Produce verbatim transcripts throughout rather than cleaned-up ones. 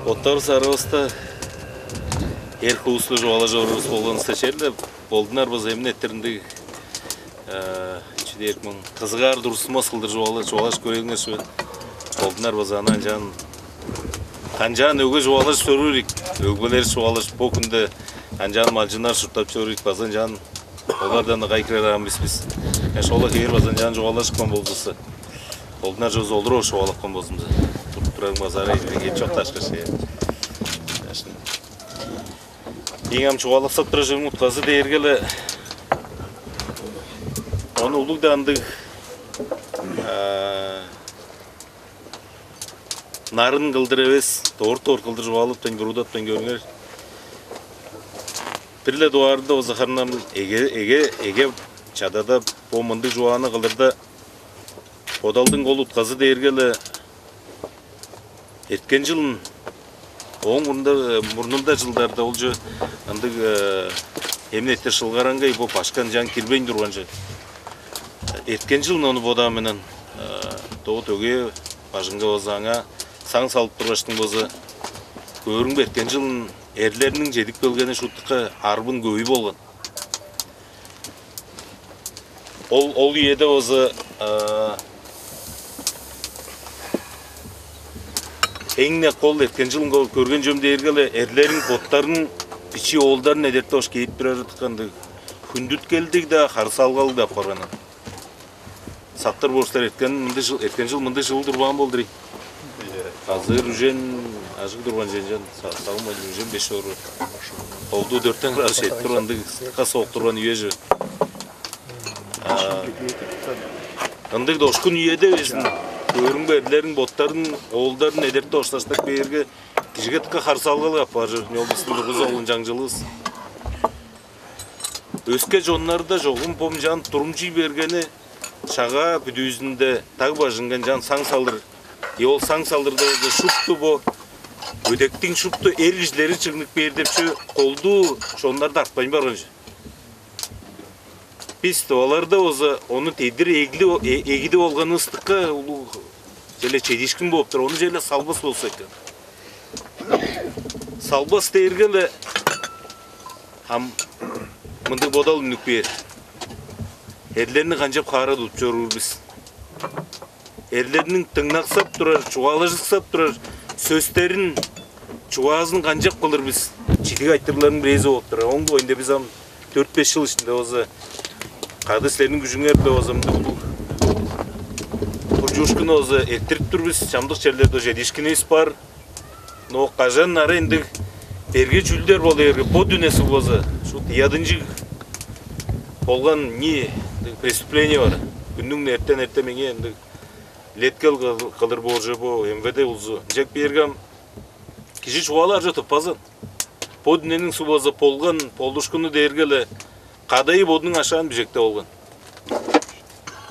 Оттар сарывыста эр хуусту чугаалажы орувус болган черле болдунар база эмне эртер ындыг чүдээрик муң кызыгаар турсунмас кылдыр чугаалаш көрээңер шүве. Болдунар база аны анчаан канчаан өгге чугаалажып чоруур ийик, өгбелер чугаалажып бо хүнде анчаан малчыннар шуртап чоруур ийик база анчаан олардан кайы кирер аан бис бис. Шола хевээр база анчаан чугаалажыпкан болзувусса. Болдунар чоозу олуруп чугаалапкан болзумза. Туруп турарың база ара кээп чок дашкаш. Ийиң ам чугаалаксап турар чүвем утказы дээрге-ле ону улуг-даа ындыг нарын кылдыр эвес, дорт-дорт кылдыр чугаалаптайн, буруудатпайн көрүңер. Бир-ле дугаарында болза харын ам эге эге эге чадада бо мындыг чугааны кылырда бодалдың кол утказы дээрге-ле эрткен чылын ооң мурнунда мурнунда чылдарда олче ындыг эмнеттер шылгараңгай бо башкан чаң кирбейн турган чүве. Эрткен чылын ону бодаан менен доо дөгээ бажыңга база аңаа саң салып тургаштың база көөрүң бе эрткен чылын эрлерниң чедип келгени шуттукка арбын көй болган. Ол ол үеде база эң-не кол эрткен чылын көрген чүвем дээрге-ле эрлерин боттарын бичии оолдарын эдертип ош кээп турар ындыг хүндүткелдиг-даа, харысалгалыг-даа апарган. Сактыр боор силер эрткен мындыг чыл, эрткен чыл мындыг чыл турбаан болдур ийин. Азыр үжен ажыг турган ченчен сагын үжен беш чоруур. Олду дөртен градус чедип турган ындыг соок турган үе чүве. Ындыг дошкун үеде безин өөрүң берлерин боттарын оолдарын эдерти ошташтак бээрге кижиге тыка харсалгалыг апаар чүве. Ол биздин тургузуп алган чаңчылывыс. Өске чоннарда чогум бомчаан турумчуй бергени шагаа бүдүүзүнде даг бажынга ынчаан саң салыр. И ол саң салырда болза шупту бо өдектиң шупту эр кижилери чыгнып бээр деп чү колдуу чоннарда артпайн барган чү. Бис оларда болза ону тедир эгли эгиди болганы ыстыкка улуг челе чедишкин болуп тур. Ону челе салбас болса экен. Салбас дээрге-ле ам мындыг бодал үнүп бээр. Эрлерни канчап хаара тудуп чоруур бис? Эрлерниң дыңнаксап турар, чугаалажыксап турар сөстерин, чугаазын канчап кылыр бис? Чидиг айтырларның бирээзи болуп турар. Оң дугайында бис ам төрт-беш чыл ишинде болза кады силерниң күжүңер-биле болза мындыг улуг курчуушкуну болза эрттирип тур бис. Чамдык черлерде чедиишкинивис бар. Но кажан ара ындыг берге чүүлдер болу берге бо дүнеси болза шу диядынчыг болган не преступление бар. Күннүң эртен эрте меңээ ындыг леткел кылыр боорже бо МВД улзу ынчак бергем. Кижи чугаалаар чо тыппазын. Бо дүнениң су болза болган болушкуну дээрге-ле кадайы бодунуң ашаан бижекте болган.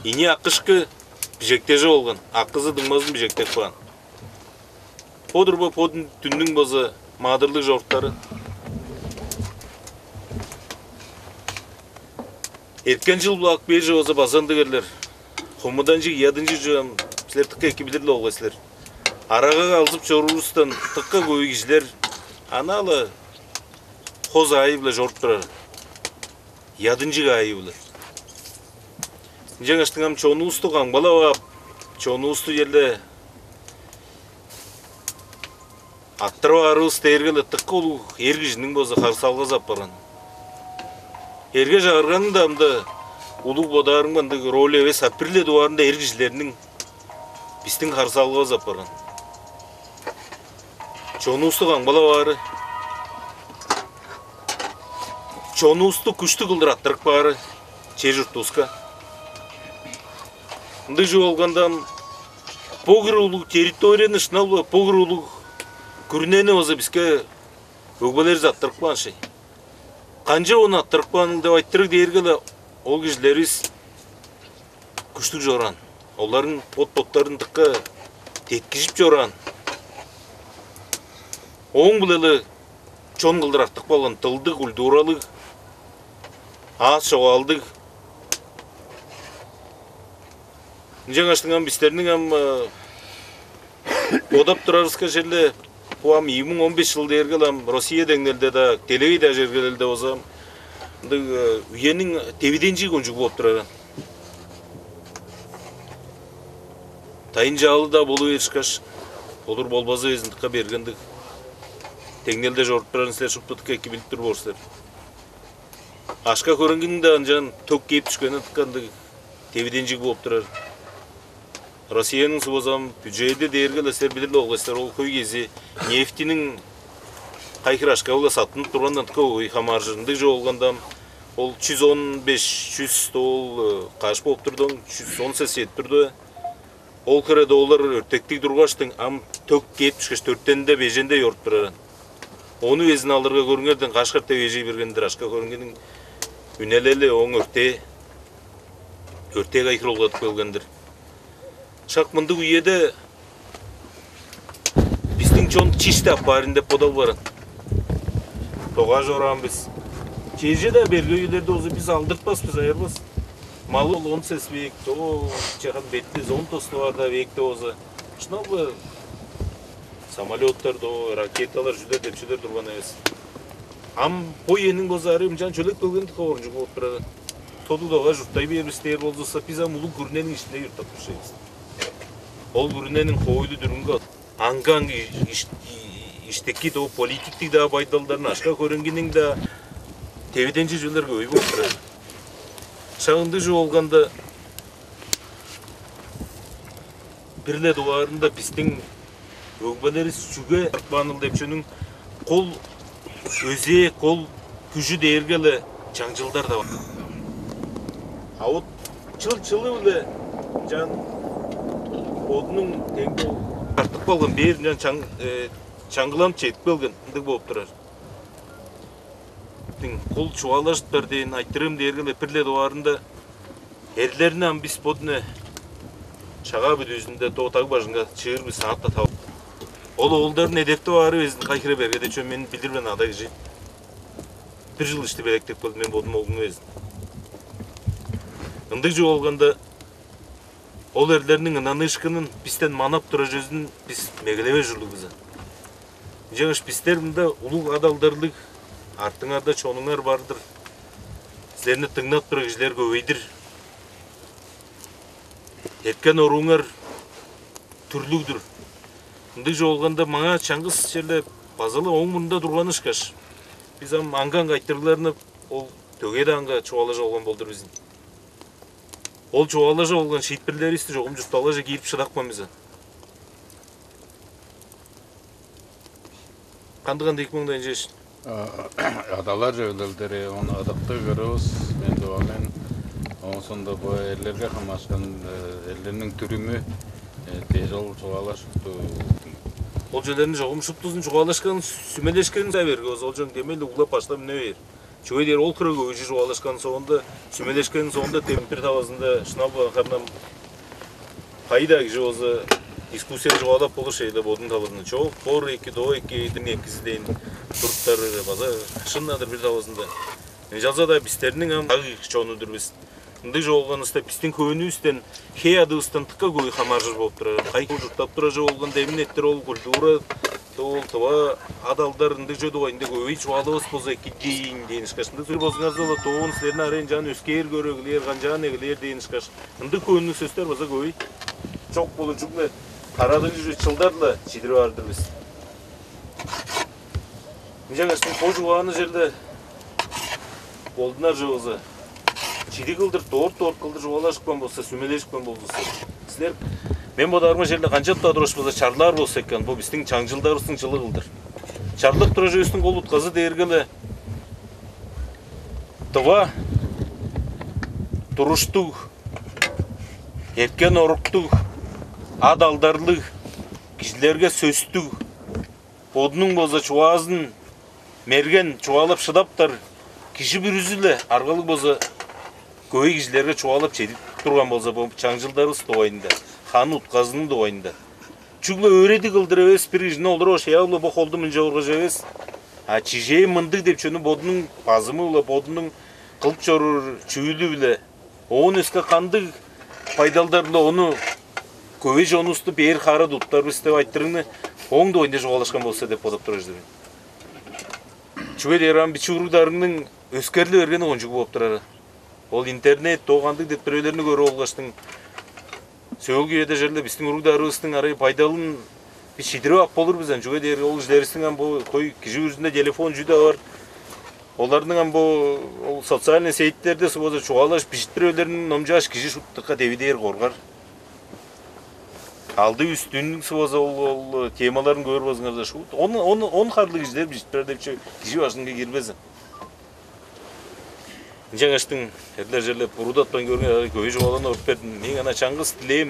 Ини аккышкы бижектежи болган, аккызы дыңмазын бижектеп каан. Бо-дур бо бо дүннүң база маадырлыг чоруктары. Эрткен чыл булак бээр чывазы база ындыг эрлер. Хомуданчыг ыядынчыг чыган силер тыкка эки билир-ле болгай силер. Арагага алзып чоруурустан тыкка көй кижилер ана-ла хоз аайы-биле чоруп турар. Ыядынчыг аайы-биле. Ынчангаштың ам чонувусту камгалап ап, чонувусту черле аттырып аарывыс дээрге-ле тыкка улуг эр кижиниң болза харысалгазы апарган. Эрге чагырганың-даа ында улуг бодаарың ындыг роль эвес, а бир-ле дугаарында эр кижилерниң бистиң харысалгавыс апарган. Чонувусту камгалап аары, чонувусту күштүг кылдыр аттырып каары чер чуртувуска. Ындыг чүве болганда ам бо кыр улуг территорияны шынап-ла бо кыр улуг күрүнени база биске өгбелеривис аттырып каан шей. Канчап ону аттырып кааның деп айтырыг дээрге-ле ол кижилеривис күштүг чораан. Оларның бот-боттарын дыкка деткижип чораан. Ооң-биле-ле чон кылдыр артып калган дылдыг, культуралыг, аас чогаалдыг. Ынчангаш ам бистерниң ам бодап турарывыска, черле бо ам ийи муң он беш чыл дээрге ам Россия деңнелде-даа, делегей-даа чергелелде болза, ындыг үениң девиденчиг кончуг болуп турар. Дайын-чаалы-даа болу бергеш, болур болбазы безин дыка бергендиг. Деңнелде чоруп турарын силер шупту дыка эки билип тур боор силер. Акша-хөреңгиниң-даа ынчан төк кээп дүшкени дыка ындыг девиденчиг болуп турар. Россияның субазам бюджеди дээрге-ле силер билир-ле болгай силер, ол хөй кезии нефтиниң кайы хире акша-биле саттынып тургандан дыка хөй хамааржыр. Ындыг чүве болганда, ол чүс он беш, чүс ол каш болуп турду, чүс он сес чедип турду. Ол хире доллар өртектиг тургаштың, ам төк кээп дүшкеш, дөртенде, беженде чоруп турар. Ону безин алырга, көрүңерден, каш хире эвежей берген-дир, акша-хөреңгиниң үнелели, ооң өртээ, өртээ кайы хире улгадып келген-дир. Шак мындыг үеде бистиң чон чишти апаар деп бодап баран, догаш ораан бис. Чеже-даа берге үелерде болза, бис алдыртпас бис, айырбас. Малы ол он сес векте, о, чахан бетти зон тосту бар-даа векте болза, шынап-ла самолеттар-даа, ракеталар чүдер деп чүдер турган эвес. Ам бо үениң болза ары ынчан чөлеп келген дыка орунчуг болуп турар. Тодуг-догаш чурттай бээр бис дээр болзувусса, бис ам улуг күрүнениң иштинде чурттап туржай бис. Ол күрүнениң хоойлу-дүрүмге аңгы-аңгы иш-, иш-, иштики-даа, политиктиг-даа байдалдарын, акша-хөреңгиниң-даа девиденчи чүүлдерге өй болуп турар. Шак ындыг чүве болганда, бир-ле дугаарында бистиң өгбелеривис чүге арып кааныл деп чүнүң кол өзээ, кол күжү дээрге-ле чаңчылдар-даа бар. А вот чыл-чылы-биле ынчан бодунуң деңге артып калган, бээр ынчан чаң-, э, чаңгыланып чедип келген ындыг болуп турар. Кол чугаалажыптар дээн айтырыым дээрге-ле бир-ле дугаарында, эрлерни ам бис бодуну Шагаа бүдүүзүнде доо даг бажынга чыыр бис, саатта тавып. Ол оолдарын эдертип аары безин кайы хире берге деп чүве мен билир мен, ада кижи. Бир чыл ишти белеткеп келдим мен бодум оглумну безин. Ындыг чүве болганда, ол эрлерниң ынанышкынын бистен манап турар чүвезин бис мегелевес ужурлуг бис. Ынчангаш бистер мында улуг ат алдарлыг, артыңарда чонуңар бар-дыр. Силерни дыңнап турар кижилер көвей-дир. Эрткен орууңар түрлүг-дүр. Ындыг чүве болганда, маңаа чаңгыс черле база-ла ооң мурнунда турганы ышкаш, бис ам аңгы-аңгы айтырыгларны ол дөге-даа аңгы чугаалажып алган болдур бис ийин. Ол чугаалажып алган шиитпирлеривисти чогум чуртталгаже киирип шыдапкан бис. Кандыг-кандыг эки муңдайын чеш? А, адалар чөвүлелдери, ону ыдыктыг кырывыс, мен доо мен, оон соонда бо эрлерге хамаарышкан, э, эрлерниң дүрүмү, э, дээш ол чугаалар шупту. Ол чүвелерни чогум шуптузун чугаалашкан, сүмелешкенин берге болза, ол чон демек-ле углап баштап үне бээр. Чүге дээрге ол хире көвей чугаалашкан соонда, сүмелешкен соонда, дем бир талазында шынап-ла харын ам кайы-даа кижи болза дискуссияны чугаалап болур шейле бодунуң талазында. Чок, боор эки, доо эки, эдиң экизи дээн туруптар база шын-дыр бир талазында. Ынчалза-даа бистерниң ам даг чону-дур бис. Ындыг чугаалаанывыста, бистиң хөөнүвүстен, хей-аъдывыстан дыка хөй хамааржыр болуп турар. Кайы чурттап турар чүве болганда, эмин эрттир ол культура, ол тыва ат алдар ындыг чүве дугайында хөй чугаалавас болза эки дээн дээн ышкаш. Ындыг сөс болзуңарза-ла, тоон силерни арай ынчаан өскээр көрүп эгелээр, канчаан эгелээр дээн ышкаш. Ындыг хөөннүг сөстер база хөй. Чок болур чүгле тарадыгжы чылдар-ла чидирип аар-дыр бис. Ынчангаш бо чугааны черле болдунар чүве болза, чидиг кылдыр, дорт-дорт кылдыр чугаалажыпкан болза, сүмележипкен болзувусса, силер, мен бодаарымга, черле канчап-даа тургаш болза, чарлаар болза экен, бо бистиң чаңчылдарывыстың чылы кылдыр. Чарлап турар чүвевистиң кол утказы дээрге-ле тыва туруштуг, эрткен оруктуг, ат алдарлыг, кижилерге сөстүг, бодунуң болза чугаазын мерген, чугаалап шыдаптар кижи бүрүзү-ле аргалыг болза, хөй кижилерге чугаалап чедип турган болза, бо чаңчылдарывыс дугайында, ханы утказының дугайында, Чүгле өөредиг кылдыр эвес, бир кижини олургаш, я-ла бо холду мынча ургаш эвес, а чижээ мындыг деп чүнү бодунуң базымы-биле, бодунуң кылып чоруур чүүлү-биле, оон өске кандыг байдалдар-биле ону, көвей чонувусту бээр хара туттар бис деп айтырыңны ооң дугайында чугаалашкан болза деп бодап турар чүве. Чүге дээрге ам бичии уруг-дарыгның өскерли бергени кончуг болуп турары. Ол интернет, доо кандыг деп бирээлерни көрүп алгаштың, сөөлгү үеде черле бистиң уруг-дарывыстың арай байдалын бис чидирип ап болур бис аан. Чүге дээрге ол кижилеривистиң ам бо хөй кижи бүрүзүнде телефон чүү-даа бар. Оларның ам бо ол социальный сетьтерде суг болза чугаалаш бижиттирип бээрлерин номчааш, кижи шуптукка девидээр, коргар. Алды үстүнүң суг болза ол, ол темаларын көөр болзуңарза, шуут он, он, он харлыг кижилер бижиттирер деп чүве кижи бажынга кирбезин. Ынчангаштың эрлер черле буруудатпайн көрген, арай көй чугааланы уруп бердим. Мээң ана чаңгыс дилээм,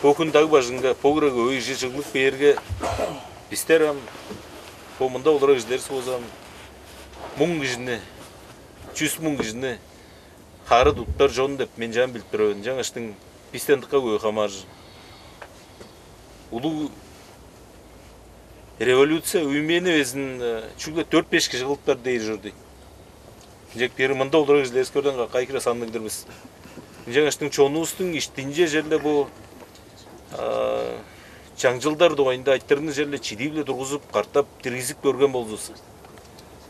бо хүн даг бажынга бо кыра көй кижи чыглып бээрге, бистер ам бо мында олурар кижилер суг болза ам муң кижини, чүс муң кижини хары туттар чон деп мен чаан билип тур мен. Ынчангаштың бистен дыка көй хамааржыр. Улуг революция үймени безин чүгле дөрт-беш кижи кылыптар дээр чорду. Ынчек бери мында олурар кижилеривис көрден кайы хире санныг-дыр бис. Ынчангаштың чонувустуң иштинче черле бо чаңчылдар дугайында айтырыгны черле чидиип-ле тургузуп, катап диргизип көрген болзувусса.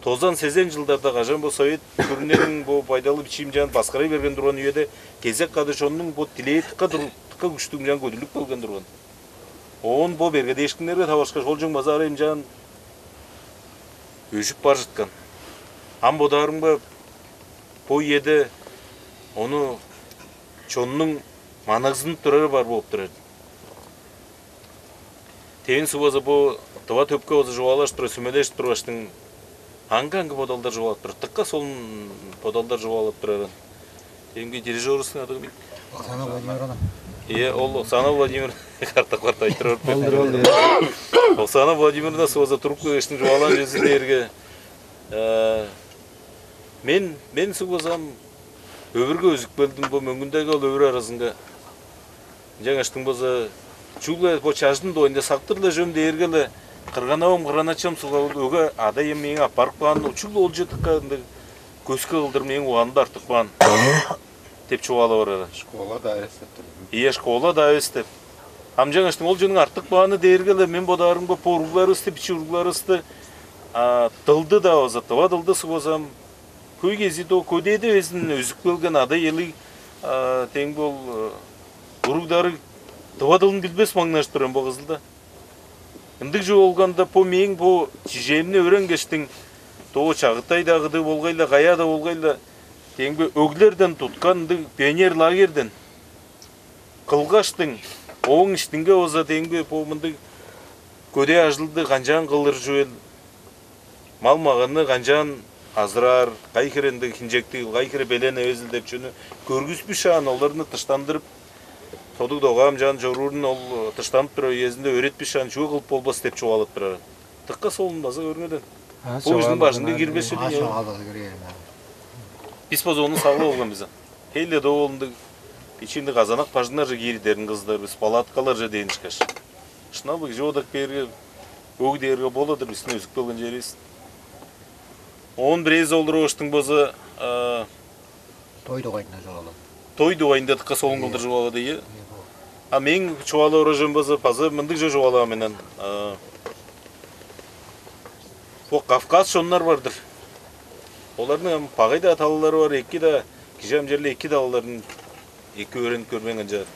Тозан сезен чылдарда кажан бо совет күрүнениң бо байдалы бичиимчаан баскарай берген турган үеде кезек кады чоннуң бо дилээ дыка тур, дыка күштүг ынчаан көдүрлүп келген турган. Оон бо бергедээшкиннерге таварышкаш, ол чүң база арай ынчаан өжүп бар чыткан. Ам бодаарымга, бо үеде ону чоннуң манагзынып турары бар болуп турар. Тевин суг база бо дыва төпке база чугаалаш тура, сүмелеш тургаштың, аңгы-аңгы бодалдар чугаалап турар. Дыка солун бодалдар чугаалап турар. Демги дирижерувустуң ады ким? Оксана Владимировна. Е, ол Оксана Владимировна картап-картап айтырып Ол-дур, ол-дур. Оксана Владимировна суг база туруп келгештиң чугаалаан чүвези дээрге, э, мен мен суг базам өвүрге өзүп келдим бо мөңгүндеги ол өвүр аразынга. Ынчангаштың болза, чүгле бо чажын дугайында сактыр-ла чүвем дээрге-ле, кырган-авам, кырган-ачам суг ол өге ада-ием мээң аппарып каан, чүгле ол чыдыкка ындыг көскү кылдыр мээң угаанымда артып каан деп чугаалап орар. Школа-даа эвес деп тур. Ийе, школа-даа эвес деп. Ам ынчангаштың ол чүнүң артып кааны дээрге-ле, мен бодаарымга, бо уругларывысты, бичии уругларывысты, а, дылды-даа база, тыва дылды суг базам, хөй кезиде ол көдээде безин өзүп келген ада-иелиг, а, дең бол, а, уруг-дарыг тыва дылын билбес маңнажып турар бо кызылда. Ындыг чүве болганда, бо мээң бо чижээмни өөренгештиң, доо Чагытай-даа кыдыг болгай-ла, каяа-даа болгай-ла, дең бе, өглерден туткан ындыг пионер лагерьден кылгаштың, ооң иштинге база дең бе, бо мындыг көдээ ажылды канчаан кылыр чүвел, мал-маганны канчаан азыраар, кайы хире ындыг хинчектиг, кайы хире белен эвезил деп чүнү көргүспүшаан, оларны дыштандырып, тодуг-догаам чаан чоруурун ол дыштанып турар үезинде өөретпишаан, чүве кылып болбас деп чугаалап турар. Дыка солун база көрүңерден. Бо кижиниң бажынга кирбес чүве. Бис база ону сагып алган бис. Хейле доо болундуг бичиинде казанак бажыңнарже киирдерин кыздар бис, палаткаларже дээн ышкаш. Шынап-ла кижи бодап кээрге, өг дээрге бола-дыр бистиң өзүп келген черивис. Оон бирээзи олуруп оштуң болза, а, Той дугайында чугаалап. Той дугайында дыка солун кылдыр чугаалады, ийе. А мээң чугаалап орар чүвем база, база мындыг чүве чугаалаан мен. А, бо Кавказ чоннар бар-дыр. Оларның ам багай-даа талалары бар, эки-даа, кижи ам черле эки талаларын эки өөренип көрбээн канчаар.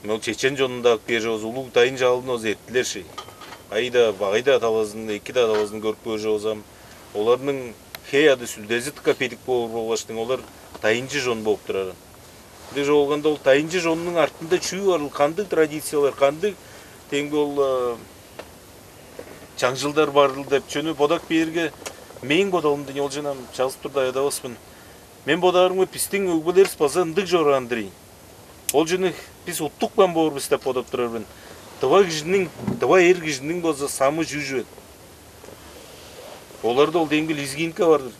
Мен ол чечен чонунда ап кээр чоос, улуг дайын чаалын оз эртилер шей. Кайда багай-даа талазын, эки-даа талазын көрүп көөр чоозам, оларның хей ады сүлдези дыка бедик боор болгаштың, олар дайынчы чон болуп турар. Ындыг болганда, ол дайынчы чоннуң артында чүү барыл, кандыг традициялар, кандыг, демги ол, а, чаңчылдар барыл деп чүнү бодап кээрге, мээң бодалым дийин, ол чынам чазып турда айдаваспын. Мен бодаарымга, бистиң өгбелеривис база ындыг чораан-дыр ийин. Ол чүнү бис уттупкан боор бис деп бодап турар мен. Тыва кижиниң, тыва эр кижиниң болза самы чүү чүвел? Оларда ол демги лезгинка бар-дыр.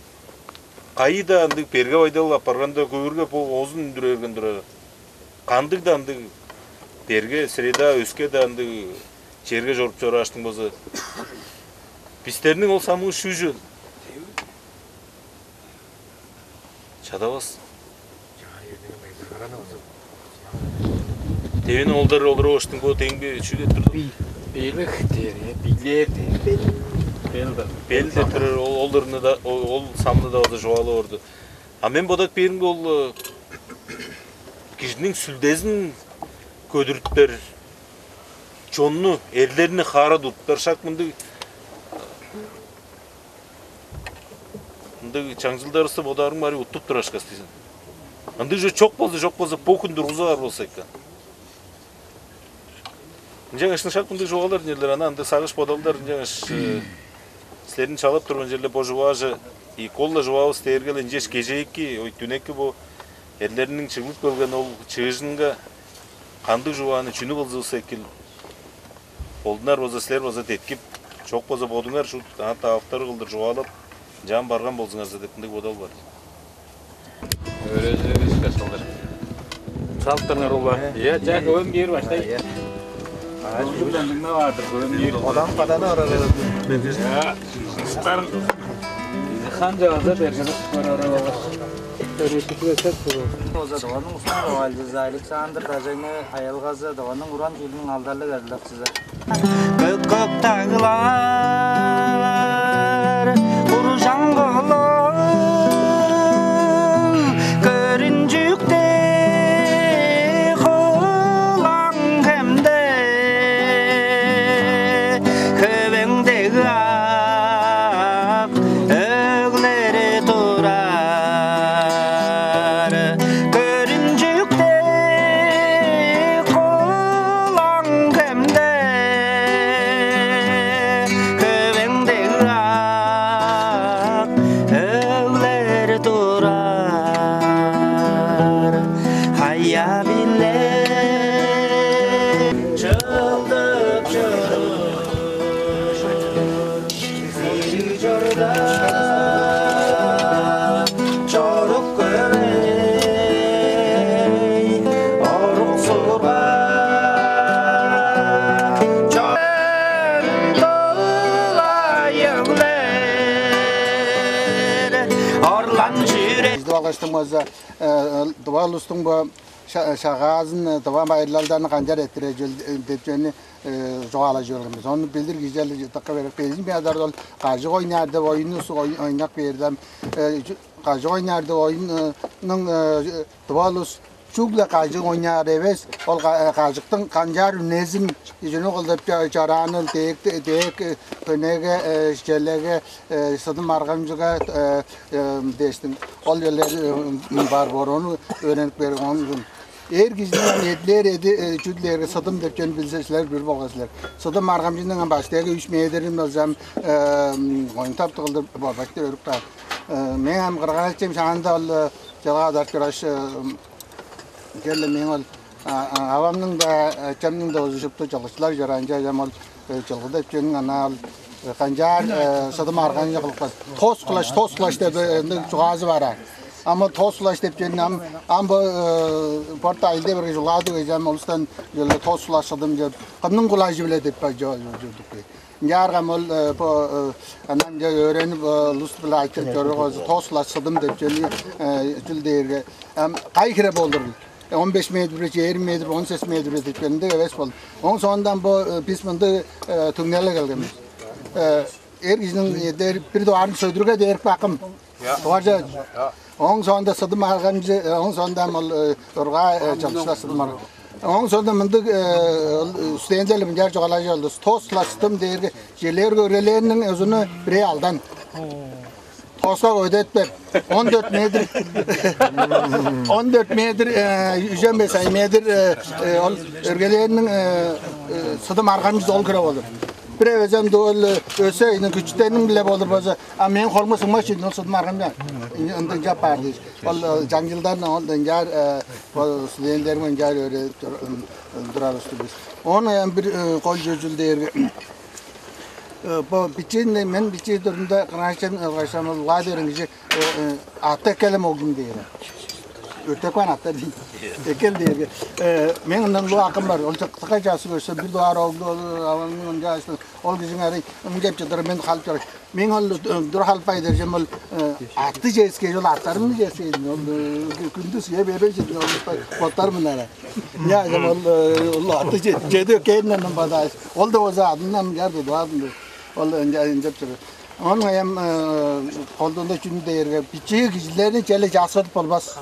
Кайы-даа ындыг берге байдал апарганда көөрге, бо оозун үндүрерген турар. Кандыг-даа ындыг берге, среда, өске-даа ындыг черге чоруп чорааштың болза, бистерниң ол самывыс шүүжү чадавас. Девин олдар олуруп оштуң бо деңби чүү деп турду? Бийлик дээр, э, бийлер дээр. Бел деп турар ол олдарны да ол самны да ода жугаалап орду. А мен бодап беримге ол кижиниң сүлдезин көдүрүптер, чонну, эрлерни хаара туттар шак мындыг ындыг чаңчылдарывысты бодаарың барый уттуп турашкас дийзин. Ындыг чок болза, чок болза бо хүн тургузуп аар болза экен. Ынчангаш шак мындыг чугаалар ынчалдыр ана ындыг сагыш бодалдар ынчангаш силерни чалап турган черле бо чугааже и кол-ла чугаавыс дээрге-ле ынчаш кежээки, ой дүнеки бо эрлерниң чыглып келген ол чыыжынга кандыг чугааны чүнү кылзывыс экил. Олдунар болза силер болза деткип, чок болза бодуңар шут ат ааптары кылдыр чугаалап, ынчаан барган болзуңарза деп мындыг бодал бар. Өөрежүрүс кашалдар. Салыптарыңар ула. Иә, жа көөн биир баштай. Ужудан дыңнап ардыр көөн биир. Одан кадан орар. Иә. Хан жааза бергелеп көрөр болар. Өөрежүрүс кашалдар. Оза дованың устан ровальдыза Александр Дажайны аялгазы дованың уран чүүлүнүң алдарлыг эрлакчызы. Кык-кык таглар, куржаң кылыг, көрүнчүктүг кулаң хемде, хөвеңдег ак өглери турар. Көрүнчүктүг кулаң хемде, хөвеңдег ак өглер турар. Хая-биле чылдып чоруур. Сири чорда чорук көрей, орук сурба чон тулайыглер орлан чүре. Бизди алгаштың болза, э, дыва улустуң бо ша- шагаазын, э, дыва байырлалдарын канчар эрттирер чүвел, э, деп чүвени чугаалажып келген бис. Ону билир кижи дыка берек. Безин биядар ол кажык ойнаар деп оюнну ойнак бердим. Кажык ойнаар деп оюннуң дывалыс чүгле кажык ойнаар эвес, ол кажыктың канчаар үнезин, чүнү кылдып чораанын, дээк дээк хөнеге, челеге, сыдым аргамчыга дээштиң ол черлер бар боор, ону өөренип берген. Эр кижиниң эдилээр эди чүглээрге сыдым деп чүвени билсе, силер билир болгай силер. Сыдым аргамчының ам баштайгы үч метрин болзам, оюн таптыгылдыр болбашты өрүп каар. Мээң ам кырган-ачам шаанда ол чылга адарып тургаш, келе мээң ол авамның-даа, ачамның-даа узу шупту чылгычылар чораан, ынча ам ол чылгы деп чүвениң ана ол канчаар сыдым арган кылып каан. Тос кылаш, тос кылаш деп ындыг чугаазы бар аа. Ам ол тос кылаш деп чүвени ам ам бо порт айылда берге чугаадыг эжем олустан чөле тос кылаш сыдым деп, кымның кылажы-биле деп бар чордук бе. Ынчаарга ам ол бо анам же өөренип, улус-биле айтып чоруур болза, тос кылаш сыдым деп чүвени чүл дээрге, ам кай хире болдур? Он беш метр бе, чээрби метр бе, он сес метр бе деп чүвени ындыг эвес болду. Ооң соондан бо бис мындыг түңнелге келген бис. Эр кижиниң дээр бир дугаарын сөдүрге дээрип баккым. Дугаарже. Ооң соонда сыдым аргамчы, ооң соонда ам ол ургаа чылчылар сыдым арган. Ооң соонда мындыг студентелер мынчаар чугаалажып олдус. Тос кылаш сыдым дээрге черлерге өрелээриниң узуну бирээ алдан. Тоска көдетпеп, он дөрт метр, он дөрт метр, үжен беш ай метр ол өргелээриниң сыдым аргамчызы ол хире болур. Бир эвезем дуу ол өсө ийниң күчүтениң-биле болур болза, а мээң холума сыңмас чүве ол сыдым аргамчы. Ындыг чап баар дээш. Ол чаңчылдарны ол ынчаар, ол студенттериң ынчаар өөредип турар устур бис. Оон ам бир кол чүве чүл дээрге, бо бичиин мен бичии турумда кырган-ачам ылгашам ол улаа дээрин кижи аты эккелем оглум дээр. Өртекпен аттар дейт. Экел дээрге. Э, мен ындан улуг акым бар. Ол чыктыга часы көрсө, бир дугаар оглу, ол авамның онча астын. Ол кижиң арай ынчап чыдыр, мен халып чор. Мен ол, э, дур халпай дер жем ол, э, атты жеске, ол аттарымны жеске, ол, э, күндүс е бербей жедин, ол боттар мынара. Я жем ол, э, ол атты жеди кеннен бада. Ол да оза адындан ярды дуадым. Ол ынча ынчап чыдыр. Он эм, э, колдуунда чүнү дээрге, бичии кижилерни челе часкыртып болбас.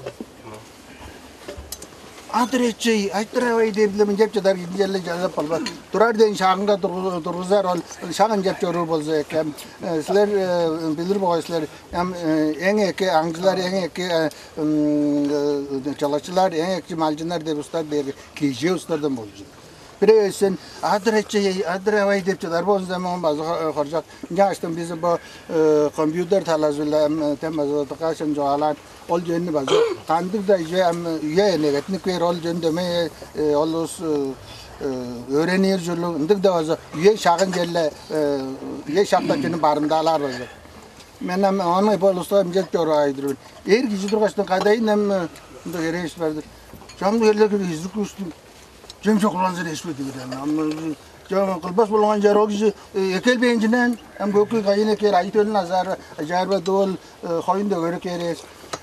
Адыр эчей, айтырабай деп билем, деп чадар кижи челе часкыртып болбас. Турар ден шагынга тургузар, ол шагын деп чоруур болза экем. Э, силер, э, билир болгай силер, эм, э, эң эки аңчылар, эң эки, э, м, э, чалачылар, эң эки малчыннар деп устар дээрге кижи устардан болчу. Бирээсин адыр эчей, адыр авай деп чыдар болза, мен база хоржок. Ынчаштан биз бу, э, компьютер талазы-биле, эм, тем база дыкаашын чугаалаан. Ол жөнү база кандыг-да үе, эм, үе энегетинип кээр, ол жөн дөмей, э, ол улус, э, э, өөренир ужурлуг, ындыг-да база үе шагын черле, э, үе шакта чүнү барымдаалаар база. Мен ам ону бо улуска ынча чоруур-дур мен. Эр кижи тургаштан кадайын ам, э, ындыг эрээш бар-дыр. Чамдык эрлер кирип изип күүстүң. Чем чок уланзыр эшпе дигиден. Ам, э, чок, кылбас болган чер ол кижи, э, экелбээнчинен, ам көккү кайын экээр, ай төлүн азаар, ажаарба дыыл, э, хоюн дөгөрү кээрээс.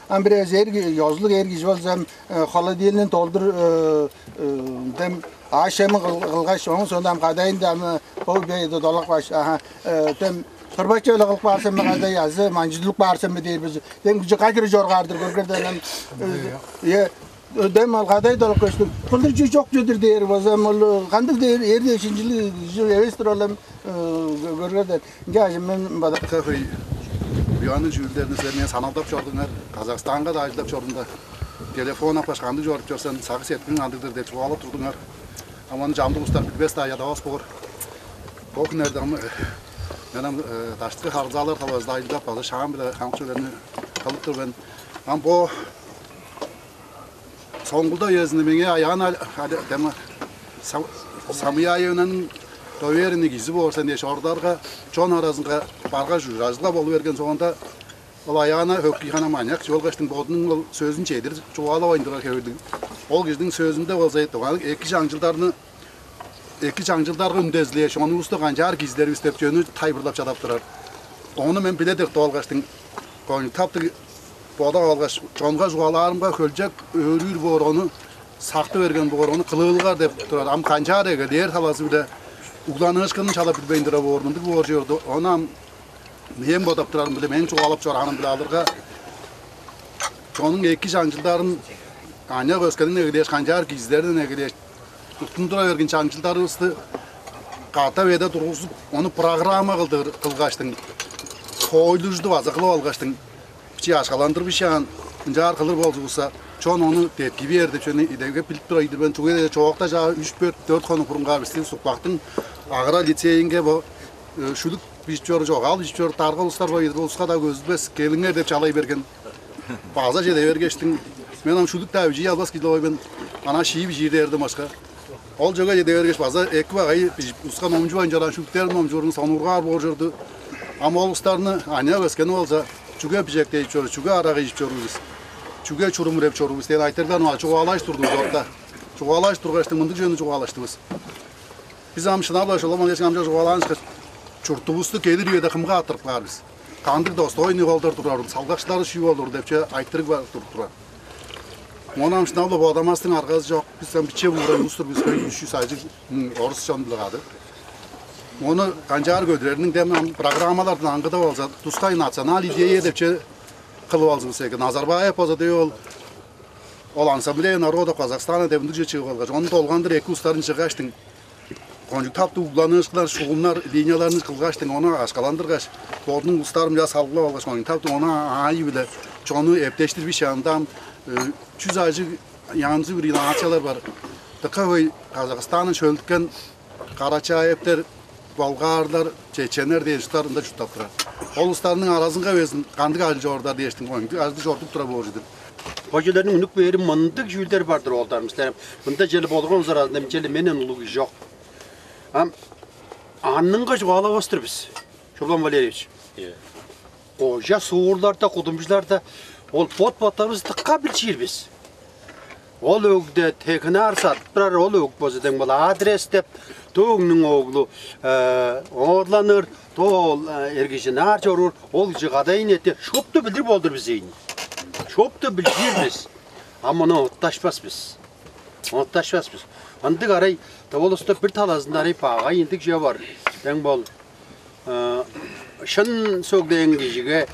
Ам бир эвес эр ки-, ёзулуг эр кижи болза, ам, э, холодильник толдур, э, э, дем аъш-чемин кыл-, кылгаш, оон соонда ам кадайын да ам, э, бо бейде долак баш, аха, э, дем кырбачы өле кылып каар сен бе, кадай азы манчыдылып каар сен бе дээр бис. Дем кижи кай кире чоргаар-дыр, көргерден ам, э, э, дем ал кадай долак көстүм. Кылдыр чүү чок чүдүр дээр болза, ам ол кандыг дээр, эр дээшинчилиг кижи эвес-тир ол ам, э, кө-, көргерден. Ынча ажы мен бадак. Кафе уяны чүүлдерни силер мен саналдап чордуңар. Казахстанга да ажылдап чордуңар. Телефон аппаш кандыг чоруп чорсан, сагы сеткилиң кандыг-дыр деп чугаалап турдуңар. Ам аны чамдык улустар билбес-даа, ядавас боор. Бо хүннерде ам, э, мен ам, э, даштыкы харылзаалар талазында ажылдап, база шаам-биле хамык чүвелерни кылып тур мен. Ам бо соңгулда үезинде меңээ Аян ал-, али-, дема, Сам-, Самыяевнаның доверенный кижизи боор сен дээш, ордарга чон аразынга баргаш, ужуражылга болу берген соонда, ол Аяна Хөккүйхана маньяк чуолгаштың бодунуң ол сөзүн чедир чугаалавайн турар хевирлиг. Ол кижиниң сөзүнде болза, дугайы эки чаңчылдарны, эки чаңчылдарга үндезилээш, ону улусту канчаар киздеривис деп чөнү тайылбырлап чадап турар. Ону мен биле деп доолгаштың, кончуг таптыг бодап алгаш, чонга чугаалаарымга, хөлчек өөрүүр боор, ону сакты берген боор, ону кылыылгар деп турар. Ам канчаар эгелээр талазы-биле угланыышкынын чалап билбейн тура боор, мындыг боор чорду. Ону ам мээң бодап турарым-биле, мээң чугаалап чорааным-биле алырга, чонуң эки чаңчылдарын аныяк өскениң эгелээш, канчаар киздерин эгелээш, туттундура берген чаңчылдарывысты катап эде тургузуп, ону программа кылдыр кылгаштың, хоойлужду база кылып алгаштың, бичии ашкаландырбышаан, ынчаар кылыр болзувусса, чон ону деткий бээр деп чүвени идегеп билип турар ийдир мен. Чүге дээрге чоокта чаа үш, беш, дөрт хонук бурунгаар бистиң Сукпактың агролицейинге бо, э, шүлүк бижип чоруур, чогаал бижип чоруур дарга улустар бар ийдир, улуска-даа көзүлбес, келиңер деп чалай берген. База чеде бергештиң, мен ам шүлүк-даа бижий албас кижи-ле болгай мен, ана шии бижиир дээрден башка. Ол чөге чеде бергеш, база эки багай бижип, улуска номчувайн чораан шүлүктерин номчууруң сонуургаар боор чорду. Ам ол улустарны аныяк өскени болза, чүге бижектежип чоруур, чүге арага ижип чоруур бис, чүге чурум үреп чоруур бис дээн айтырыгларны чугаалажып турдувус орта. Чугаалажып тургаштың, мындыг чүвени чугаалаштывыс. Бис ам шынап-ла шуламан эшиң амча чугаалаан ышкаш, чуртувусту келир үеде кымга арттырып каар бис? Кандыг достойный холдар турарыл, салгакчылары чүү болур деп че айтырыг бар туруп турар. Мону ам шынап-ла бодамастың аргазы чок. Бис ам биче буурай улус-тур бис, хөй үш чүс ажыг муң орус чон-биле кады. Мону канчаар көдүрерниң дем ам программалардан аңгыда болза, тускай национал идея деп че кылып алзывыс экен. Назарбаев болза деп ол, ол ассамблея народов Казахстана деп ындыг че чыгып алгаш, ону долгандыр эки устарын чыгаштың, кончуг таптыг угланыышкыннар, шугумнар, линияларны кылгаштың, ону ашкаландыргаш, бодунуң улустарын мынча салгылап алгаш, кончуг таптыг ону аайы-биле чонну эптештирбишаан, ам, э, чүс ажыг янзы-бүрү нациялар бар. Дыка хөй Казахстанны шөлүткен карачаевтер, болгарлар, чеченнер дээш улустар ында чурттап турар. Ол улустарның аразынга безин кандыг ажыл чоруур дээштиң, кончуг ажылды чорудуп турар боор чүве-дир. Бо чүүлдерниң үнүп кээрин мындыг чүүлдер бар-дыр, оолдарым. Силер мында черле болган улус аразында черле менден улуг кижи чок. Ам аннынга чугаалавас-тыр бис, Шолбан Валерьевич. Ийе. Кожа суурларда, кудумчуларда ол бот-боттарывысты дыка билчир бис. Ол өгде текинаар садып турар, ол өг болза дең бол адрес деп, дуу өгнүң оглу оорланыр, дуу ол эргижинаар чоруур, ол кижи кадайын эте шупту билир болдур бис ийин. Шупту билчир бис. А муну отташпас бис. Отташпас бис. Ындыг арай тавалыста бир талазында арай багай ындыг чүве бар. Дең бол шын сөглээн кижиге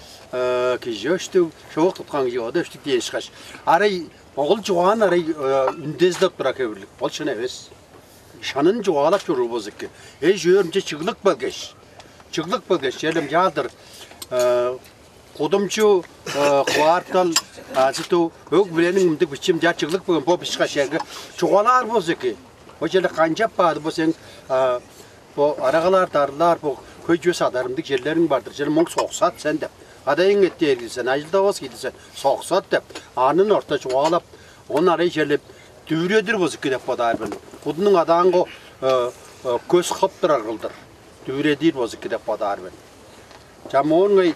кижи өштүг, шовук туткан кижи ода өштүг дээн ышкаш. Арай ол чугаан арай үндезилеп тура хевирлик. Ол шын эвес. Шанын чугаалап чоруур болза эки. Эй, чөөрүмче чыглык белгеш. Чыглык белгеш, челем чаалдыр. Кудумчу квартал азы өг билениң мындыг бичим чаа чыглык бөгөн бо бишка шерге чугаалаар болза эки. Бо челе канчап баады бо сен бо арагалаар, дарлаар, бо хөй чүве садарымдыг черлериң бар-дыр. Чер муң соксат сен деп. Кадайың эттээр киирсен, ажылдавас киирсен, соксат деп. Анын орта чугаалап, он арай черлеп дүвүредир бозукки деп бодаар мен. Кудунуң адаанга көс хыптырар кылдыр. Дүвүредир бозукки деп бодаар мен. Чамоонуңай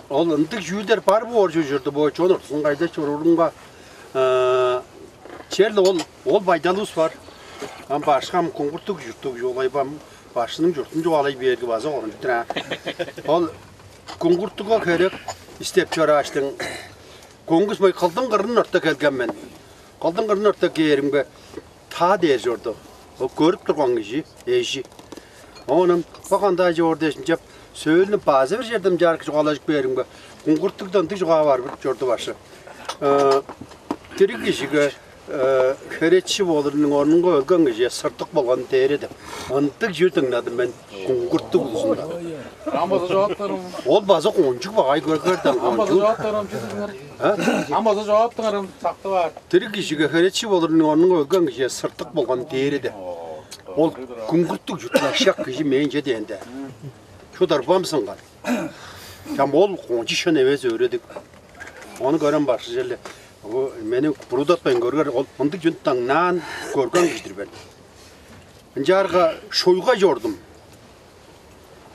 ол ындыг чүүлдер бар боор чужурду бо чон ортузун кайда чоруурунга черле ол ол байдалывыс бар. Ам башкам куңгуртуг чурттуг чугулайбам, башкының чуртун чугаалай бээрги база орунчуттур аа. Ол куңгуртугга херек истеп чорааштың көңгүс бай кылдың кырын орта келген мен. Кылдың кырын орта кээримге та дээр чорду. Ол көрүп турган кижи эжи. Оонун бо кандай чоор дээшим чеп сөөлүнү базы бир черден чаарык чугаалажып кээримге куңгуртугдан ындыг чугаа бар бир чорду башы. Дириг кижиге херечи болурунуң орнунга өлген кижи сыртык болган дээре деп ындыг чүр дыңнадым мен куңгуртуг улузунда. Ам база жогап тарам. Ол база кончуг багай көргөрдөн Ам база кончуг. Жогап тарам чүзүңөр. Ам база жогап тарам сакты бар. Дириг кижиге херечи болурунуң орнунга өлген кижи сыртык болган дээре деп. Ол куңгуртуг чуттуна шак кижи менче дээнде. Шудар бам сынган. Чам ол кончу шын эвес өөредик. Ону көрөн бакшы черле. Мени буруудатпайн көргөр ол мындыг чүн дыңнаан көргөн кижидир мен. Ынчаарга шуйга чордум.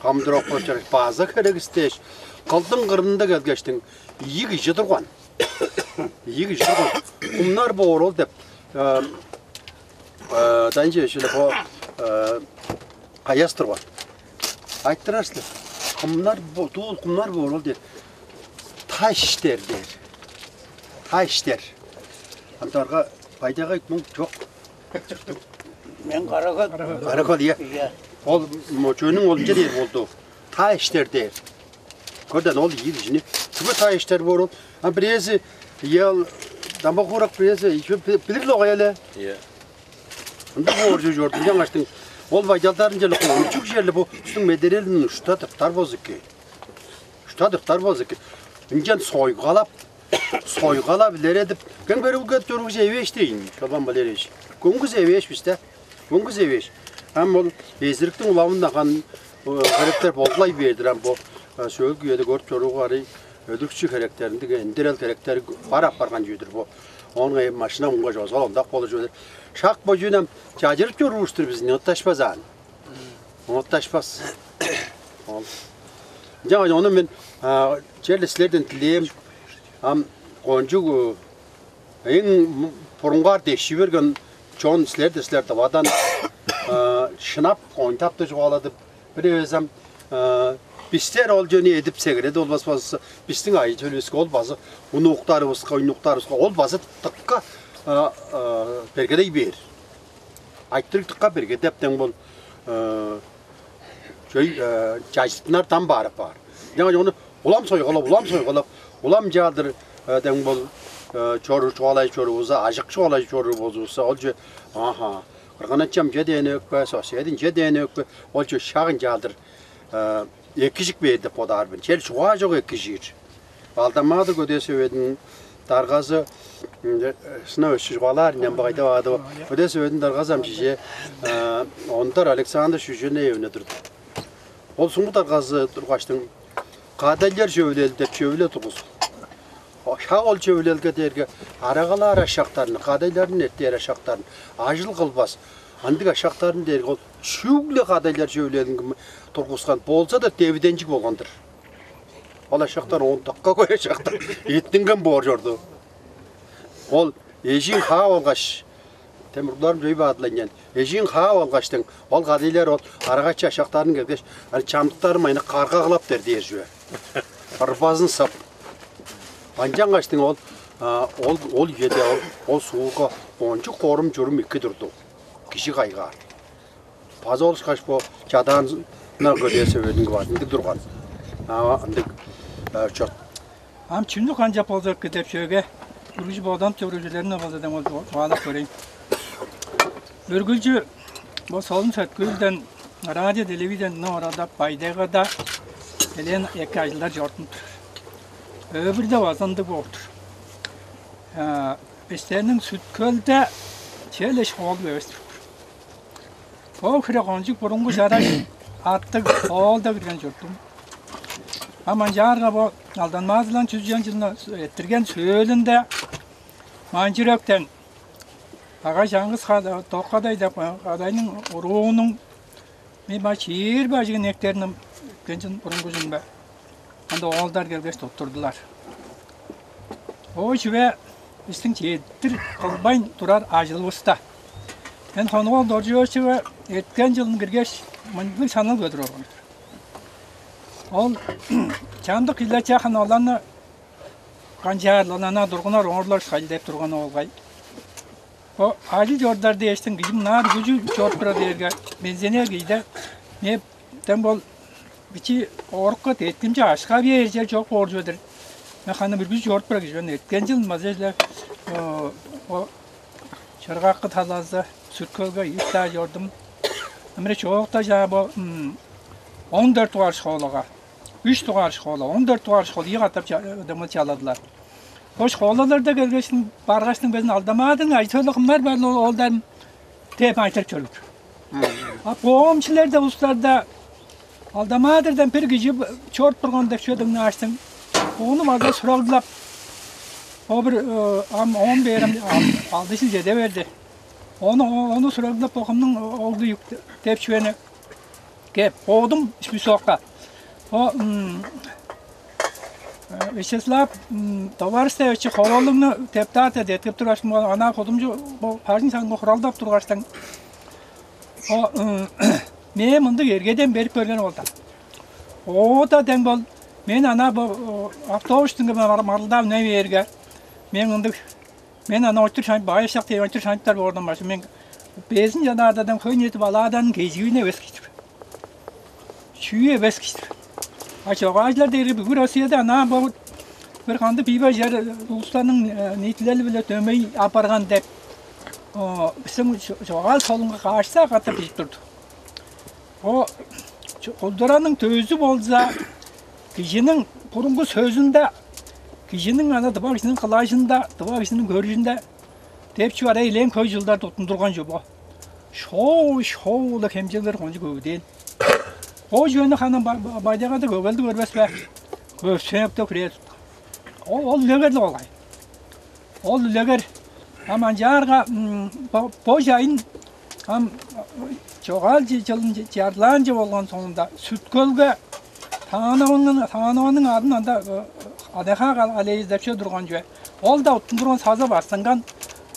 Камдырок болчар база херегис дээш, кылдың кырында келгештиң ийи кижи турган. Ийи кижи турган. Кумнар боор ол деп. Данче шиле бо каяс турган. Айтырар силер. Кымнар бо дуул кымнар боор ол дээр. Та иштер дээр. Та иштер. Антарга байдагай муң чок. Мен карагат. Карагат ие. Ие. Ол мочунуң олча дээр болду. Та иштер дээр. Көрден ол ийи кижини. Чүге та иштер боор ол? А бирээзи ел дамба курак бирээзи еще билир ло каяла. Ие. Ында боор жу жордун жаңаштың. Ол байдалдарын жерле кончуг жерле бу үстүң медерелин ушта тыптар болзукки. Ушта тыптар болзукки. Ынчан сойгалап, сойгалап илередип, кем берилге тургуз эвеш дейин. Шолбан Валерьевич. Көңгүз эвеш бисте. Көңгүз эвеш. Ам ол эзириктиң улавында кан херектер болгулай бердир ам бу сөөлгү үеде көрүп чорууга арый өдүкчү херектериндиг эндерел херектер бар апарган чүведир бу. Оон машина муңгаш озал ондак болур чүведир. Шак бо чүүнем чажырып чоруур-дур бис, оңотташпазаан. Оңотташпас. Ол. Жаңа ону мен черле силерден дилээм. Ам кончуг эң бурунгаар деши берген чон силер-де силер дывадан шынап оончап-даа чугааладып, бир эвес ам бистер ол чөне эдип сегиреди болбас болза, бистиң айы чөлүвүске ол базы унууктарывыска, уйнуктарывыска ол базы тыкка бергедей бээр. Айтырыг тыкка бергедептен бол чөй чажыттынар дам баарып баар. Жаңа ону улам сойголоп, улам сойголоп, улам чаалдыр дең бол чоруур чугаалай чорувуза, ажык чугаалай чоруур болзувусса, ол че аха кырган ачам че дээн өкпе, соседин че дээн өкпе, ол че шагын чаалдыр экижик бээр деп бодаар мен. Чел чугаа чок экижир. Алдамаадыр көдээ сөветиниң даргазы сына өсчү чугаалаар нем багайда баады. Көдээ сөветиниң даргазы ам чиже ондар Александр Шүженеевне турду. Ол суму даргазы тургаштың кадайлар чөвүлел деп чөвүле тургузу. Шак ол чөвүлелге дээрге арагалаар ашактарын, кадайларын эртээр ашактарын, ажыл кылбас андыг ашактарын дээрге ол чүгле кадайлар чөвүлелин тургускан болза да девиденчиг болгандыр. Ол ашактар оон дакка көөр ашактар эттинген боор чорду. Ол эжиин хаап алгаш, тем уругларым чөй баадылайнчан, эжиин хаап алгаштың, ол кадыйлар ол арагачы ашактарын келгеш, аны чамдыктарын майны каргагылап бер дээр чүве. Ырбазын сап. Анчангаштың ол, а, ол, ол үеде ол, ол суурга ончук корум чурум икки турду. Кижи кайгаар. База ол ышкаш бо чадааннар көдээ сөөлүнге бар ындыг турган. А ындыг чот. Ам чүнү канчап болза эки деп чөге үргүлчү бодан төрүжүлерин болза деп ол чугаалап көрейн. Үргүлчү бо солун сөткүлден радио, телевизордан орадап, байдайгада элээн эки ажылдар чордун турар. Өвүрде база ындыг болуп тур. Бистерниң сүткөлде чел иш хоолуп эвес тур. Бо хире кончуг бурунгу чараш аттыг оолда кирген чурттум. А манчаарга бо алданмаазылаң чүзүжен чылны эрттирген сөөлүнде манчүректен ага чаңгыс доккадай деп кадайның уруунуң мен ба чиир бажыгын эктериниң кенчин бурунгужун бе анда оолдар келгеш туттурдулар. Оо чүве бистиң чедир кылбайн турар ажылывыста. Мен хонук ол доржуочуга эрткен жылын киргеш мындыг санал көдүр орган. Ол чамдык кыйлачахан оланы канчаарланана тургунар оңорлар шайлдеп турган оолгай. Бо ажыл чордар дээштиң кижи мынаар күжү чоруп турар дээрге мензенээр кижиде не дем бол бичи орукка деткимче ашка бээр чер чок боор чүве-дир. Мен ханы бир күжү чоруп турар кижи мен. Эрткен жыл маза эле чыргаккы талазы сүркөлге ийип-даа чордум. Ымыра чоокта чаа бо он дөрт дугаар школага, үч дугаар школа, он дөрт дугаар школа ийи катап дымыл чаладылар. Бо школаларда келгештин баргаштың безин алдамаадың айтыылыгымнар бар ол оолдарын деп айтырып чоруур. А боомчуларда улустарда алдамаадырдан бир кижи чоруп турган деп чүве дыңнааштың. Ону база сурагылап, о бир ам он бээрим алды жыл чеде берди. Ону ону сурагылап бокумнуң оглу деп чүвени кеп, боодум списокка. О Вячеслав Товарищтайович Ховалыгны дептаат деткип тургаш, ана кудумчу бажың саңгы хуралдап тургаштан, о мээ мындыг эргеден берип көрген ол-да. Оода дең бол мен ана бу автобустуң марылдап не бээрге, мен ындыг мен ана ойтур шанып баай ышак дээр ойтур шаныптар боордан башы мен безин чадаададан хөй нетип алааданың кежигине эвес кижи-дир. Чүү эвес кижи-дир. А чогаажылар дээрге бүгү Россияда ана бо бир кандыг бийбе чер улустарның ниитилели-биле дөмей апарган деп бистиң чогаал солунга каашса катап бижип турду. О кулдураның дөзү болза кижиниң бурунгу сөзүнде, кижиниң ана дыва кижиниң кылаажында, дыва кижиниң көрүжүнде деп чүве арай элээн хөй чылдар туттундурган чүве бо. Шоу шоу-ла хемчеглер кончуг көвүдээн. О чүвени ханам байдагада көгелди көрбес бе? Көрсөп деп хүрээ тутка. Ол үлегер-ле болгай. Ол үлегер ам анчаарга бо чайын ам чогаал чылын чарлаанчы болгон соонда сүткөлге Таанованың таанованың адын анда адеха алейи деп чүве турган чүве. Ол да уттун турган саза бастынган.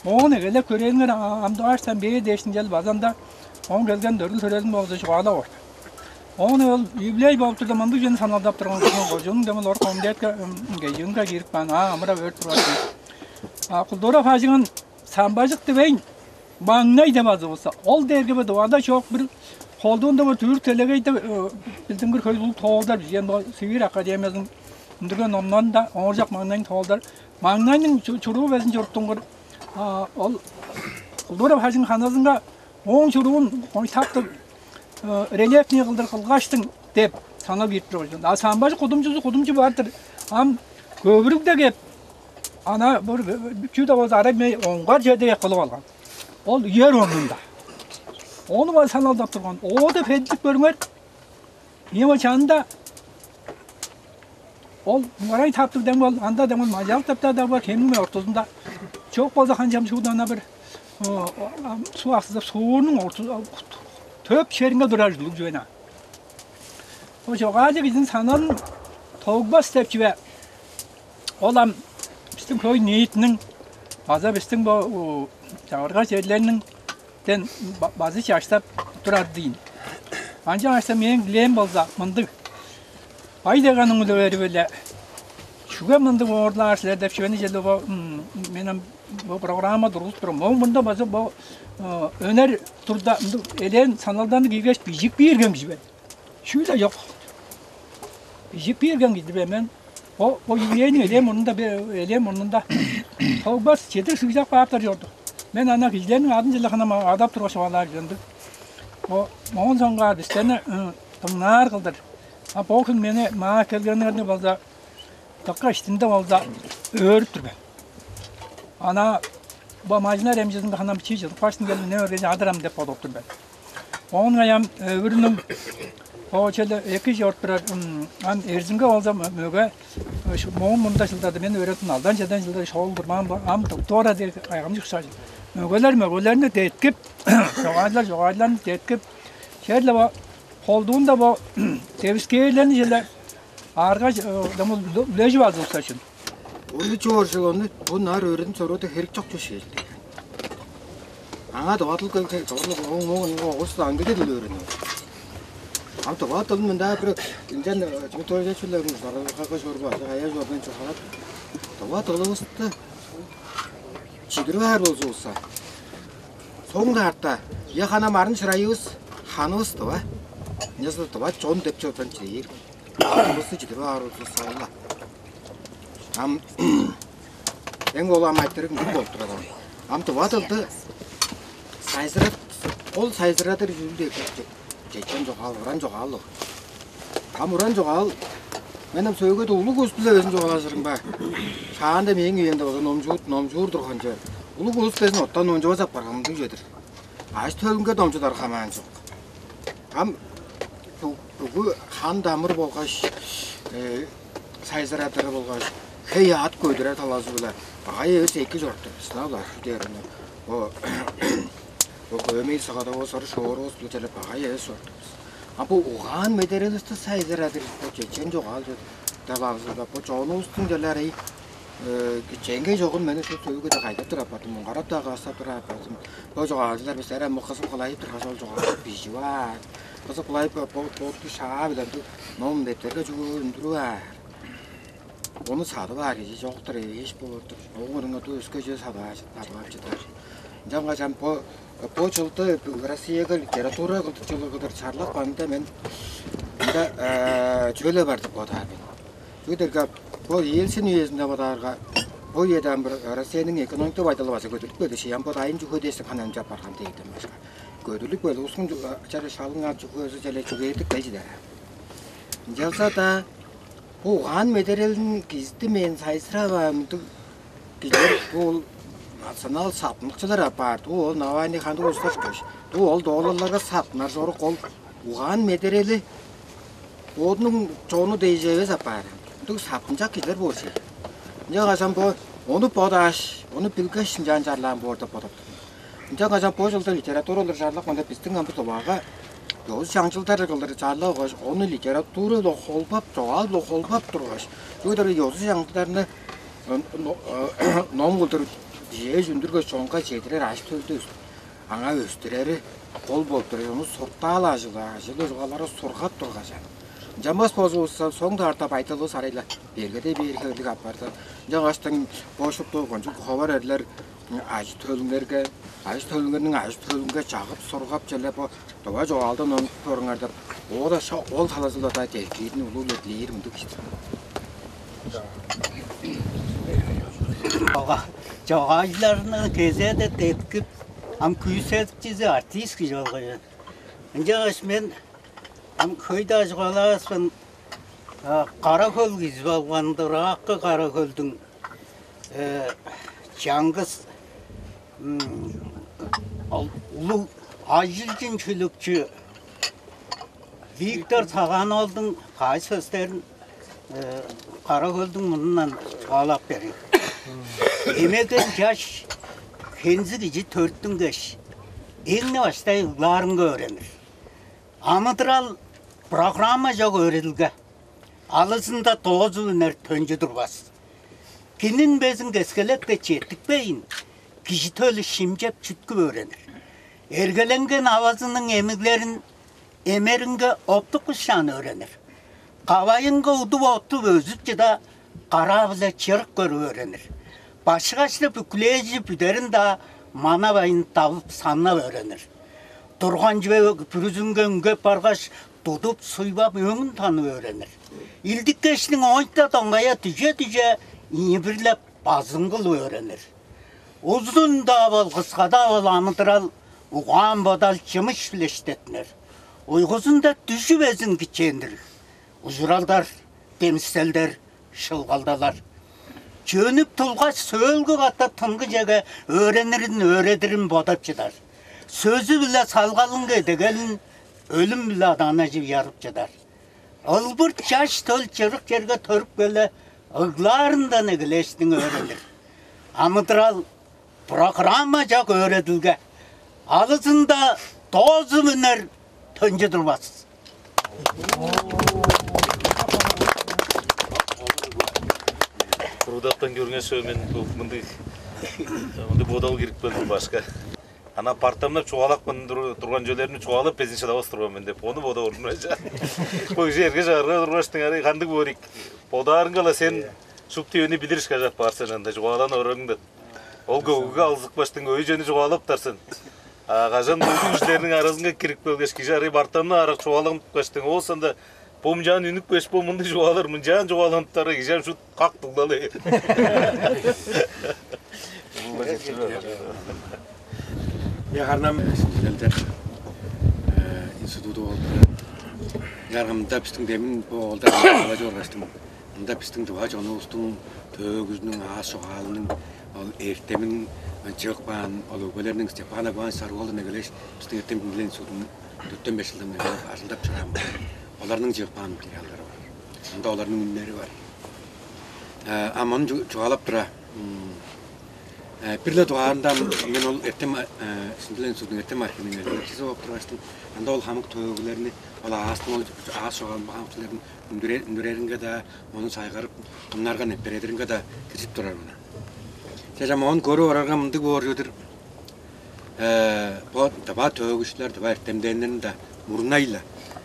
Оон эгелеп көрээңер амдыгааштан бээр дээшин чел базанда оон келген дөрүл төрелин болза чугаалап орду. Оон ол юбилей болуп турда мындыг жөн саналдап турган кожунуң демел ор комитетке кежиинге кирип каан аа амырап өрт турган. А кулдура бажыңын самбажык дивейн маңнай деп азы болса, ол дээрге бе дувада чок бир холдуунда бир түрк делегейде билдингир хөй улуг тоолдар бижен бо Сибирь академиясының үндүрген номнарында ооржак маңнайын тоолдар. Маңнайның чуруу безин чуруптунгур ол кулдура бажың ханазынга ооң чуруун кончтаптыг рельефный кылдыр кылгаштың деп санап ийип тур. А самбажы кудумчузу кудумчу бар-дыр. Ам көбүрүгде кеп ана бир чүү да болза арай мей оңгар черде кеп кылып алган. Ол үер орнунда. Ону бар саналдап турган. Оода федилип көрүңер. Ийе чанында ол мурай таптыг дең бол анда дең бол мажал таптаа да бар кемнің ортузунда. Чок болза ханчам шууда ана бир суу аксызып суурнуң ортузу төп шеринге турар ужурлуг чүве ына. Ол чогаалчы кижиниң саналын тоогбас деп чүве. Ол ам бистиң хөй ниитиниң База бистиң бо чагырга черлерниңден база чаштап турар дейн. Ынчангаш мээң дилээм болза мындыг: бай деганның үлевери-биле чүге мындыг оорлаар силер деп чүвени черле бо мен бо программа тургузуп турам. Моң мында база бо өнер турда элээн саналдарны кииргеш бижик бирген кижи мен. Чүү-ле чок. Бижик бирген кижи мен. Бо бо юбилейниң элээн мурнунда, элээн мурнунда тогбас чедир сыгжак бааптар чорду. Мен ана кижилерниң адын чылыхынам адап тургаш чугаалаар чүве-дир. Бо моон соңгаар бистерни дыңнаар кылдыр. А бо хүн мени маа келгениңерни болза дыка иштимде болза өөрүп тур мен. Ана бо мажынар эмчизинге ханам чии чыдып каштын келип не өргеже адырам деп бодуп тур мен. Оон ам өөрүнүң очеде эки чорт турар. Ам эрзинге болза мөге моон мында чылдады мен өөрөтүн алдан чеде чылда шоол турмаан ам доктора дег кайгамчык шажыл. Мөгелер мөгелерни деткип, жогаайлар жогаайларны деткип, черле бо холдуунда бо девискээрлерни челе аарга үлежип алзывыкса чүн. Ону чоор чыл ону бу нар өөрүн чоруута херек чок чүве шээлди. Аңаа довадыл кыл чогурлуг оң моң огус аңгыды дыл өөрүнү. Ам довадыл мында бир инжен чимит тоожа чүле музарга чорба ая чорбен чухалат. Довадылыбызды чидирип аар болзувусса. Соң даарта я хана марын чырайывыс ханывыс дыва. Неза дыва чон деп чордан чирээр. Баарыбызды чидирип аар болзувусса. Ам эң ол ам айтырыг ындыг болуп турар. Ам дыва дылды сайзырат ол сайзырадыр чүүл деп чечен жогаал, уран жогаал ол. Ам уран жогаал мен ам сөөгеде улуг көстүле безин жогаалажырым ба. Шаанда мээң үемде болза номчуур номчуур турган чүве. Улуг улус безин оттан номчувас апарган ындыг чүве-дир. Ажы төлүнге домчудар хамаан чок. Ам бүгү хан дамыр болгаш сайзырадыры болгаш хей аът көйдүрер талазы-биле багай эвес эки чоруптур бис ынаа-ла чүдээрине. Бо бо көмей сагада болсар шоорувус бул черле багай эвес чоруптур бис. А бу угаан медерелисти сайзырадыр бо чечен чогаал талазы-биле бо чонувустуң черле арай кичээнгей чогун мени шул сөөгү-даа кайдап тур апардым, муңгарап-даа каастап тур апардым. Бо чогаалчылар бис эрем кызып кылайып тургаш ол чогаалды бижип аар. Кызып кылайып ботту шаа биле ном беттерге чүгү үндүрүп аар. Ону садып аар кижи чок-тур эвээш болур-дур. Ооң орнунга дуу өске чүве садып аар садып аар чыдар. Ынчангаш ам бо бо чылды Россияга литература кылдыр чылы кылдыр чарлап каанда мен ында чүве-ле бар деп бодаар мен. Чүге дээрге бо Ельцин үезинде бодаарга бо үеде ам бир Россияның экономика байдалы база көдүрлүп келди. Шыян бо дайын чүге дээшти кананчап барган дээрден башка көдүрлүп келди. Ускун чары шалыңар чүгезү чале чүгээрдик кежи дээрэ. Ынчалза-даа бо угаан медерелин кизитти мен сайзыраваан мындыг кижи бо ол национал сатыныкчылар апаар. Дуу ол Навальный хандыг улустар чүкеш. Дуу ол доолаларга сатынар чорук ол угаан медерели бодунуң чону дээже эвес апаар. Мындыг сатынчак кижилер боор чей. Ынча кажан бо ону бодааш, ону билгеш ынчаан чарлаан боор деп бодап тур мен. Ынчан кажан бо чылда литературалар чарлап канда бистиң ам бу дубага ёзу чаңчылдар кылдыр чарлап алгаш, ону литература-биле холбап, чогаал-биле холбап тургаш, чүге дээрге ёзу чаңчылдарны ном кылдыр бижээш үндүргеш, чонга чедирер ажы-төлдү аңаа өстүрери кол болуп турар. Ону суртаал ажылы, ажылы чугаалары сургап тургаш, ынчанмас болзувусса, соң даарта байдалывыс арай-ла бергеде бээр хевирлиг апарды. Ынчангаштың бо шупту кончуг ховар эрлер ажы-төлүңерге, ажы-төлүңерниң ажы-төлүнге чагып сургап черле бо дова чогаалдан онуп туруңар деп, оода ол талазылада деркиидин улуу-биле дилээр мындыг кижи-дир. Чогаалчыларны кезээде деткип, ам күүседикчизи артист кижи болгай. Ынчангаш мен ам хөй-даа чугаалааспын. Кара-хөл кизи болган дыраакы Кара-хөлдүң чаңгыс улуг ажылчын шүлүкчү Виктор Сагаан-оолдуң кайы сөстерин Кара-хөлдүң мурнундан чугаалап берейн. Эмеден чаш хензиг кижи төрүттүнгеш, эң-не баштай ыглаарынга өөренир. Амыдырал программа чок өөредилге. Алызында доозуп үнер төнчү турбас. Кинин безин кескелекке четтикпейн, кижи төлү шимчеп чүткүп өөренир. Эргеленген авазының эмиглерин эмеринге оптук кушчаан өөренир. Кавайынга удуп оттуп өзүп чыда, караа-биле чырык көрүп өөренир. Башкашты бүкүлээжи бүдерин-даа манавайн давып саннап өөренир. Турган чүве бүрүзүнге үнгеп баргаш, тудуп суйбап өңүн танып өөренир. Илдиккештиң ойтта доңгая дүже-дүже ийбирлеп базыңгыл өөренир. Узун-даа бол, кыска-даа бол амыдырал угаан-бодал чымыш-биле иштеттинер. Уйгузунда дүжү безин кичээндир. Ужуралдар, демиселдер, шылгалдалар. Чөнүп тулгаш, сөөлгү катап тынгыжеге өөренирин өөредирин бодап чыдар. Сөзү-биле салгалынга эдегелин өлүм-биле адаанажып ярып чыдар. Ылбыр чаш төл чырык черге төрүп келе, ыглаарындан эгелээштиң өөредир. Амыдырал, программа чок өөредилге, алызында доозу үнер төнчү турбас. Курудактан көргенче мен бу мындыг мындыг бодал кирип келдим башка. Ана бартамнап чугаалап турган чүвелерни чугаалап безин шыдавас турган мен деп ону бода орунмайжа. Бо кижи эрге чыгарга тургаштың ары кандыг боор ийик? Бодаарыңга-ла сен шупту өөнү билир ышкажап баар сен анда чугаалаан орарыңдан. Ол көвгүге алзыкпаштың өй чөөнү чугаалаптар сен. А кажан улуг кижилерниң аразынга кирип келгеш, кижи арай бартамны арак чугаалап каштың, оос анда бо мынчаан үнүп кеш, бо мындыг чугаалар, мынчаан чугааланыптарга кижи ам шут как дуглалы. Я харнам синжилелдер институду болду. Яргымда биздин демин бо оолдар ала чоргаштым. Ында биздин дыва чонувустуң төөгүзүнүң аас чогаалының ол эртемин чыгып каан ол өгбелерниң Степан Агван Сарыгол-даа эгелээш, биздин эртем билен судун дөртен беш жылдан бери ажылдап чораан. Оларның чыгып каан материалдары бар. Анда оларның үннери бар. А муну чугаалап тура, бир-ле дугаарында мен ол эртем синдилен судун эртем архивиниң эгелечиси болуп тургаштым. Анда ол хамык төөгүлерни, ол аастың ол аас чогаалын хамык чүлерин үндүреринге-даа, ону сайгарып, кымнарга нептередиринге-даа киржип турар мына. Чажам ону көрүп орарга мындыг боор чүве-дир. Бо дыва төөгүчүлер, дыва эртемденнерин-даа мурнай-ла.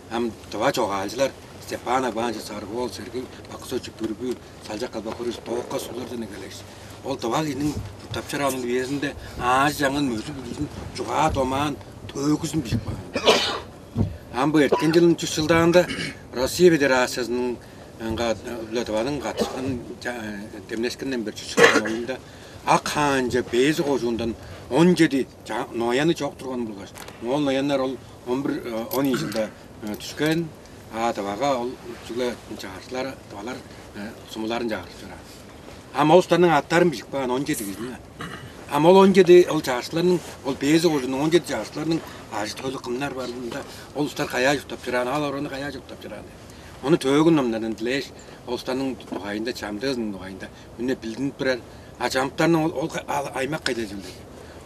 Ам дыва чогаалчылар Степан Агбаанчы Сарыгол, Сергей Баксович Бүргү, Салчак Калбакурович Тоокка суулардан эгелээш. Ол дыва кижиниң чурттап чораан үезинде аажы чаңын мөзү бүдүзүн чугаа домаан төөгүзүн бижип каан. Ам бо эрткен чылын чүс чылдаанда Россия Федерациязының Литваның катышкан демнешкинден бир чүс чылдың оюнда Ак хаанче Бээзи кожуундан он чеди нояны чок турган болгаш, моол нояннар ол он бир он ийи жылда түшкен, а дывага ол чүгле чагырыкчылар, дывалар сумуларын чагырып чораан. Ам ол улустарның аттарын бижип каан он чеди кижини. Ам ол он чеди ол чагырыкчыларның, ол Бээзи кожууннуң он чеди чагырыкчыларның ажы-төлү кымнар барында, ол улустар каяа чурттап чораан, аал-ораны каяа чурттап чораан. Ону төөгүн номнардан дилээш, ол улустарның дугайында, чамдыызының дугайында үнне билдинип турар. А чамдыктарның ол, ол аймак кайда чүвел?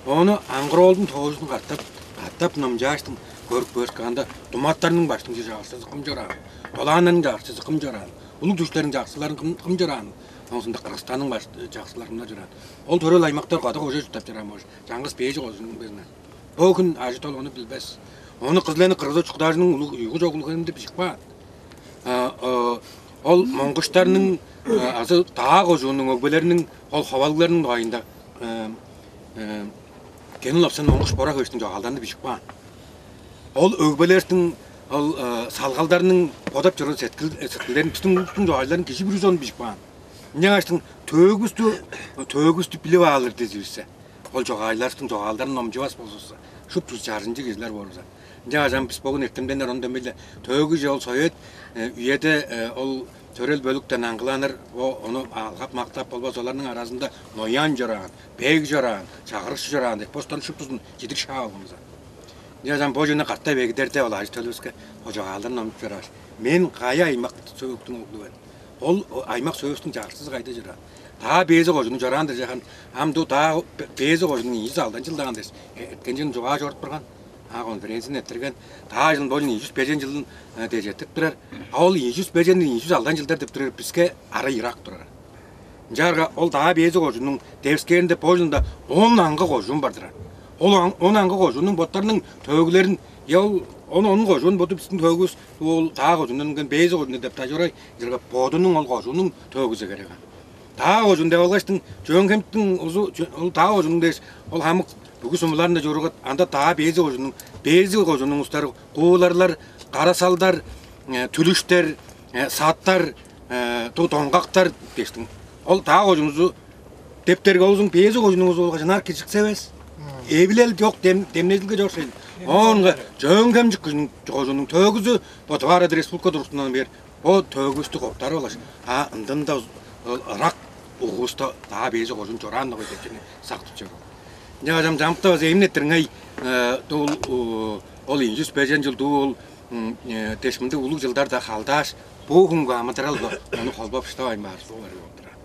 Ону Аңгыроолдуң тоожузун катап, катап номчааштың көрүп көрүшканда, думаттарның баштыңчы чагырыкчызы кым чораан? Долааннарның чагырыкчызы кым чораан? Улуг дүштерниң чагырыкчыларын кым, кым чораан? Оңзунда Кыргызстанның баш чагырыкчылары кымнар чораан? Ол төрел аймактар кады кожа чурттап чораан болуш, чаңгыс Бээзи кожуунуң берине. Бо хүн ажы-тол ону билбес. Ону кызыланы кыргызы чуктаажының улуг уйгу чогулган деп бижип каан. Ол моңгуштарның азы даа кожуунуң өгбелериниң ол ховалыгларының дугайында кенил опсан моңгуш бора хөөстүң чогаалдарында бижип каан. Ол өгбелердиң, ол салгалдарның бодап чоруур сеткилдерин, биздин улустуң чогаалдарын кижи бүрүзү ону бижип каан. Ынчангаштың төөгүстү төөгүстү билип аалыр дизивиссе, ол чогаайларывыстың чогаалдарын номчувас болзувусса, шупту чаржынчы кижилер боорувуза. Ынчангаш ам бис бөгүн эртемденнер ону дөмей-ле төөгүже ол совет үеде ол төрел бөлүктен аңгыланыр, ону алгап-мактап болбас, оларның аразында ноян чораан, бег чораан, чагырыкчы чораан деп бостан шуптузун чидиг шаап алганывыс. Ынчангаш ам бо чүнү каттай бегидерде ол ажы-төлүвүске ол чогаалдарын номчуп чорааш, мен кайы аймак сөөктүң оглу мен? Ол аймак сөөлүстүң чагырыкчызы кайда чораан? Таа Бээзи кожунуң чораан-дыр чахан, ам ду таа Бээзи кожунуң ийи чүс алдан чылдаан дээш, эрткен чылын чугаа чорудуп турган, а конференцияны эрттирген, таа чылын болун ийи чүс бежен чылын дежеттип турар. А ол ийи чүс бежен, ийи чүс алдан чылдар деп турар биске ара ырак турар. Ынчаарга ол Таа Бээзи кожууннуң девискээринде бо чылында он аңгы кожуун бар-дыр. Ол он аңгы кожууннуң боттарының төөгүлерин, я ол он он кожуун боду биздин төөгүбүс, ол Таа кожуундан үнген Бээзи кожуун деп дажырай, ынчаарга бодунуң ол кожууннуң төөгүзү керек. Таа кожуун деп алгаштың Чөөн-Хемчиктиң узу, ол Таа кожууннуң дээш, ол хамык бүгү сумуларында чоруугат, анда Таа Бээзи кожууннуң, Бээзи кожууннуң улустары Кууларлар, Карасалдар, Түлүштер, Саттар, Доңгактар дээштиң. Ол Таа кожууннуң узу дептерге, ол узун Бээзи кожууннуң узу болгаш ынаар киржиксе эвес. Эвилел чок, демнежилге чок шел. Оонга Чөөн-Хемчик кожууннуң төөгүзү бо Тываада республика тургустундан бээр бо төөгүвүстү коптары болгаш, а ындында ырак угувуста Таа Бээзи кожуун чораан-дыр ийин деп чүвени сактып чоруур. Ынчангаш ам чамдыкта база эмин эрттириңей, ол инчис бежен чыл дуу ол деш мындыг улуг чылдарда халдааш, бо хүнгү амыдырал-биле ону холбап шыдавайн баар болуп турар.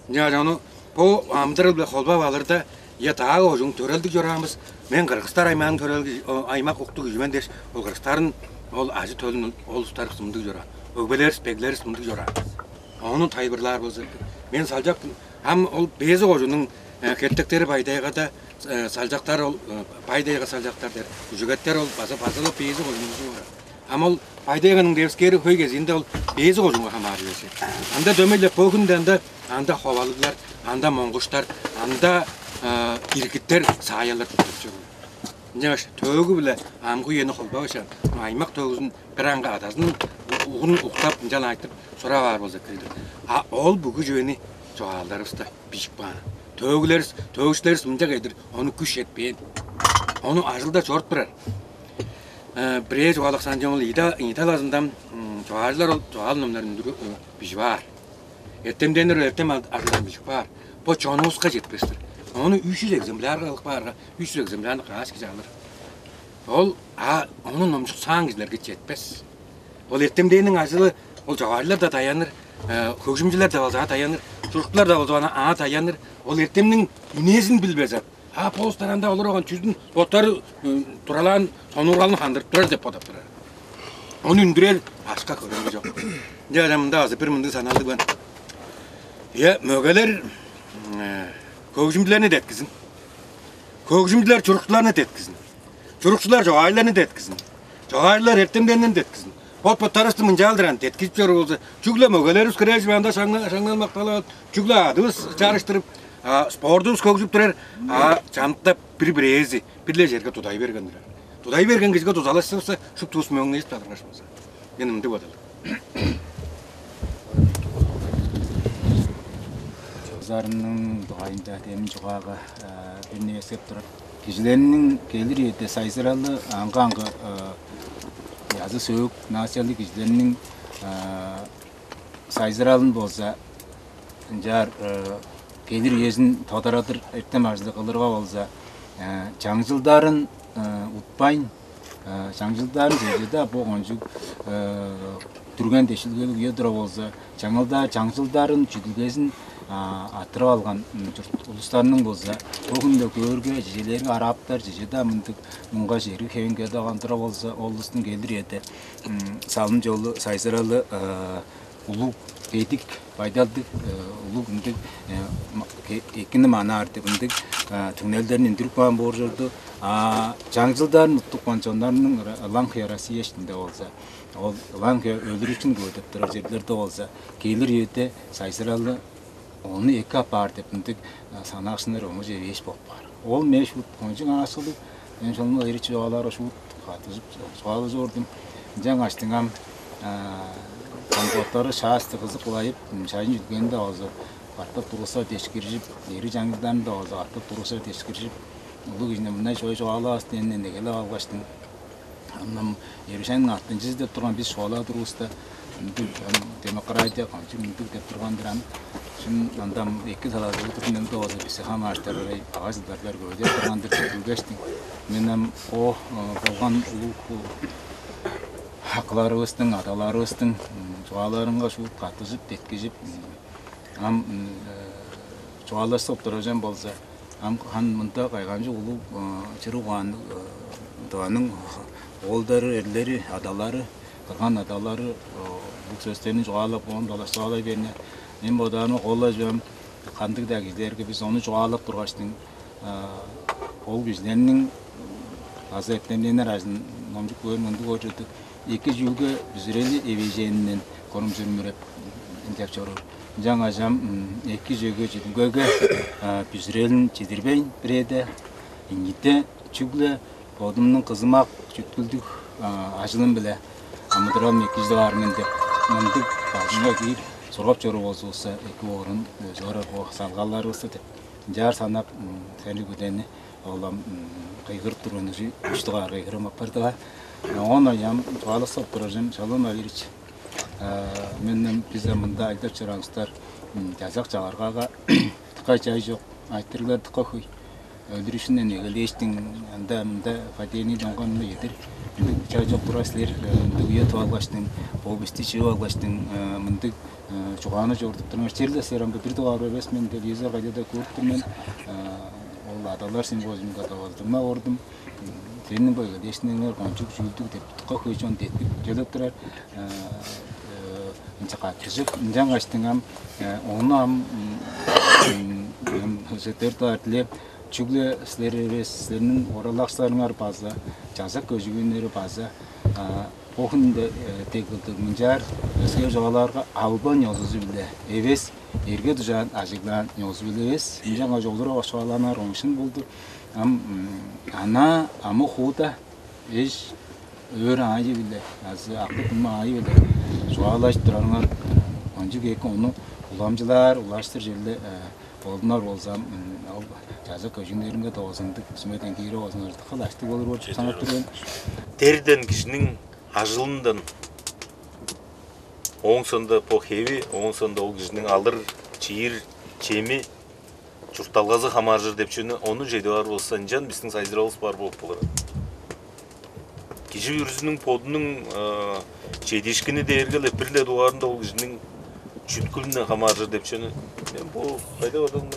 Ынчангаш ону бо амыдырал-биле холбап алырда, я Таа кожуун төрелдиг чораан бис, мен кыргыстар аймааның төрелги аймак уктуг кижи мен дээш, ол кыргыстарын, ол ажы-төлүн ол улустар мындыг чораан. Өгбелеривис, беглеривис мындыг чораан. Ону тайылбырлаар болза, мен салчак, ам ол Бээзи кожууннуң хеттектери Бай-Тайгада, салчактар ол Бай-Тайга салчактар дээр, күжүгеттер ол база база-ла Бээзи кожууннуң узу боор. Ам ол Бай-Тайганың девискээри хөй кезиинде ол Бээзи кожуунга хамааржыр. Анда дөмей-ле бо хүнде анда, анда ховалыглар, анда моңгуштар, анда иргиттер, сааярлар туттуруп чоруур. Ынчангаш төөгү-биле амгы үени холбавышаан, аймак төөгүзүн бир аңгы адазының угун уктап, ынчан айтып сурап аар болза кирдир. А ол бүгү чүвени чогаалдарывыста бижип каан. Төөгүлеривис, төөгүчүлеривис мынча кедир ону күш четпээн. Ону ажылда чоруп турар. Бирээ чугаалаксаан чоң ол ийи талазындан чогаалчылар ол чогаал номнарын үндүрүп бижип аар. Эртемденнер эртем ажылдан бижип каар. Бо чонувуска четпес-тир. Ону үш чүс экземплярга кылып каарга, үш чүс экземплярны каш кижи алыр? Ол а ону номчуксаан кижилерге четпес. Ол эртемденниң ажылы, ол чогаалчылар-даа даяныр, хөгжүмчүлер-даа болза даяныр, чурукчулар-даа болза аңаа даяныр. Ол эртемниң үнезин билбезеп, а бо улустар анда олуруп алган чүзүн боттары туралаан сонуургалын хандырып турар деп бодап турар. Ону үндүрер башка көрүнгү чок. Ынча мында азы бир мындыг саналдыг бен. Е, мөгелер хөгжүмчүлерни деткизин. Хөгжүмчүлер чурукчуларны деткизин. Чурукчулар чогаайларны деткизин. Чогаайлар эртемденин деткизин. Бот-боттарывысты мынчаалдыр ан деткизип чоруур болза, чүгле мөгелеривис кирежип анда шаңналмакталып, чүгле адывыс чарыштырып, спортувус хөгжүп турар, а чамдыкта бир-бирээзи бир-ле черге тудай берген турар. Тудай берген кижиге дузалашсывысса, шуптувус мөөңнежип чадыргаш болза. Мен ындыг бодалым. Чозарының дугайында демин чугаага бир нерсеп турар. Кижилерниң келир үеде сайзыралы аңгы-аңгы язы сөөк наасчалыг кижилерниң сайзыралын болза, ынчаар келир үезин тодарадыр эртем ажылы кылырга болза, чаңчылдарын утпайн, чаңчылдарын чеже-даа бо кончуг дүрген дешилгелиг үе тура болза, чаңылдаа чаңчылдарын чүдүлгезин аттырып алган улустарның болза, бо хүнде көөрге чежелерге арааптар чеже-даа мындыг муңгаш эриг хевеңге дагандыра болза, ол улустуң келир үеде салым чолу сайзыралы улуг, бедик, байдалдыг, улуг ындыг экини манаар деп ындыг түңнелдерин үндүрүп каан боор чорду. А чаңчылдарын уттупкан чоннарның Ланхия Россия иштинде болза, ол Ланхия өлүрүшүн көөдөп турар черлерде болза, келир үеде сайзыралы ону эки апаар деп ындыг санаашкыннар оңуже эвээш болуп каар. Ол мээш ут кончуг ааскылыг, мен шону эричи чугаалаар шуут каттыжып чугаалажы ордум. Ынчангаш дыңам концерттары шаасты кызып кылайып, шайын чүткенде озу катап тургуса дешкиржип, эри чаңчылдарында озу катап тургуса дешкиржип, улуг кижине мындай чой чугаалаавыс дээнден эгелеп алгаштың. Ынам Эришениң артынчызы деп турган бис школа турувуста, ындыг демократия кончуг ындыг деп турган-дыр ам. Шын андам эки талазы турун ында болза биссе хамааштар ырай багай сылдарлар көбүдеп турган-дыр деп билгештиң. Мен ам о болган улуг акыларывыстың, адаларывыстың чугааларынга шуут каттыжып, деткижип, ам чугаалашсып тураржан болза, ам хан мында кайгамчык улуг чырыг угаанныг Тываның оолдары, эрлери, адалары, кырган адалары бул сөстерин чугаалап, оон далаш чугаалай берине. Мен бодаарымга, коллажы ам Кандыг-даа кижилерге бис ону чугаалап тургаштың, ол кижилерниң база эртемненнер ажын номчуп көөр мындыг очурдуг эки чүүлге бүзүрели эвежээнинден корумчур мүреп деп чоруур. Ынчангаш ам эки чөге чүдүлгеге бүзүрелин чидирбейн бирээде, ийиде чүгле бодумнуң кызымак чүткүлдүг ажылым-биле амыдыралым экижип аар мен деп мындыг бажыңга киир сургап чоруур болзувусса, эки оорун өзү орар бо салгалларывысты деп ынчаар санап, сени күдени олам кыйгырып турган уже үч дугаар кыйгырым аппардыга. Он аям чугаалыксап тураржым Шалын Валерьевич. Менден биз мында айдап чораан устар жазак чагыргага тыка чай жок, айтырыглар тыка хөй. Өлүрүшүнден эгелээштиң анда мында падение донган едир. Чай жок тура силер мындыг үе туалгаштың, бо бисти чыып алгаштың, мындыг чугааны чорудуп турган черле силер ам бир дугаар эвес мен, телевизор кайда-да көрүп тур мен. Ол адалар симпозиумга тавазы дыңнап ордум. Сениң бо эгелээштиңер кончуг чүүлдүг деп тукка хөй чон деткип төлеп турар. Ынча каттыжып ынчангаштың ам ону ам уже төрт аар дилеп, чүгле силер эвес, силерниң оралакчыларыңар база, чазак көжүгүннери база бо хүнде дег кылдыг мынчаар өске чугаалаарга албан ёзузу-биле эвес, эрге дужаан ажыглаан ёзу-биле эвес. Ынчангаш олура башкалааннар оңшун болду. Ам ана амы хууда эш өөр аайы-биле азы акы дума аайы-биле чугаалажып турарыңар кончуг эки, ону уламчылаар улаштыр черле болдунар болзам, ол жаза көжүңнеринге доозундук сүмеден киире болзуңар дыка даштыг болур болуп санап тур мен. Дерден кижиниң ажылындан, ооң соонда бо хеви, ооң соонда ол кижиниң алыр чиир чеми, чуртталгазы хамааржыр деп чүвени ону чедип аар болза, ынчан бистиң сайзыралывыс бар болуп болур. Кижи бүрүзүнүң бодунуң чедиишкини дээрге-ле бир-ле дугаарында ол кижиниң чүткүлүнден хамааржыр деп чүвени мен бо кайда бардым,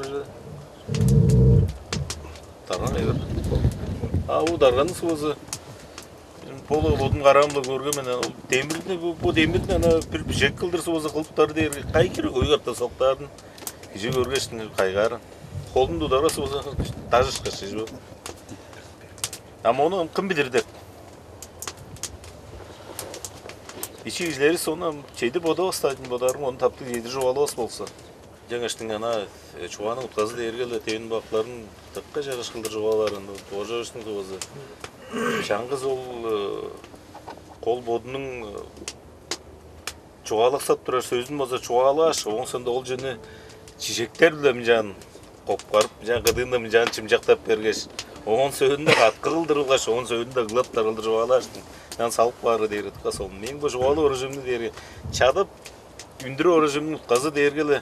дарган кайгыр. А бо дарганның сугазы. Мен бо-ла бодум караам-ла көрген мен. Ол демирни, бо, бо демирни ана бир бижек кылдыр сугазы кылыптар дээр. Кайгыр ой катта соктаадын. Кижи көргештиң кайгаарын. Холун тудара сугазы дажышкаш чижип. А мону кым билир деп. Ичи кижилери сону чедир бодавас-даа, бодарың ону таптыг чедир чугаалавас болза. Жаңаштың ана чугааның утказы дээрге-ле тевин бакыларын дыкка чараш кылдыр чугаалаар ында боожарыштың тывызы. Чаңгыс ол кол бодунуң чугаалаксап турар сөзүн база чугаалааш, ооң соонда ол чүнү чижектер-биле мынчаан копкарып, мынчаан кыдыында мынчаан чымчактап бергеш, оон сөөлүнде каткы кылдыр кылгаш, оон сөөлүнде ыглап дарылдыр чугаалааштың. Ынчан салып каары дээр ыдыкка сол. Мээң бо чугаалап оружумну дээрге чадып үндүрүп оружумнуң утказы дээрге-ле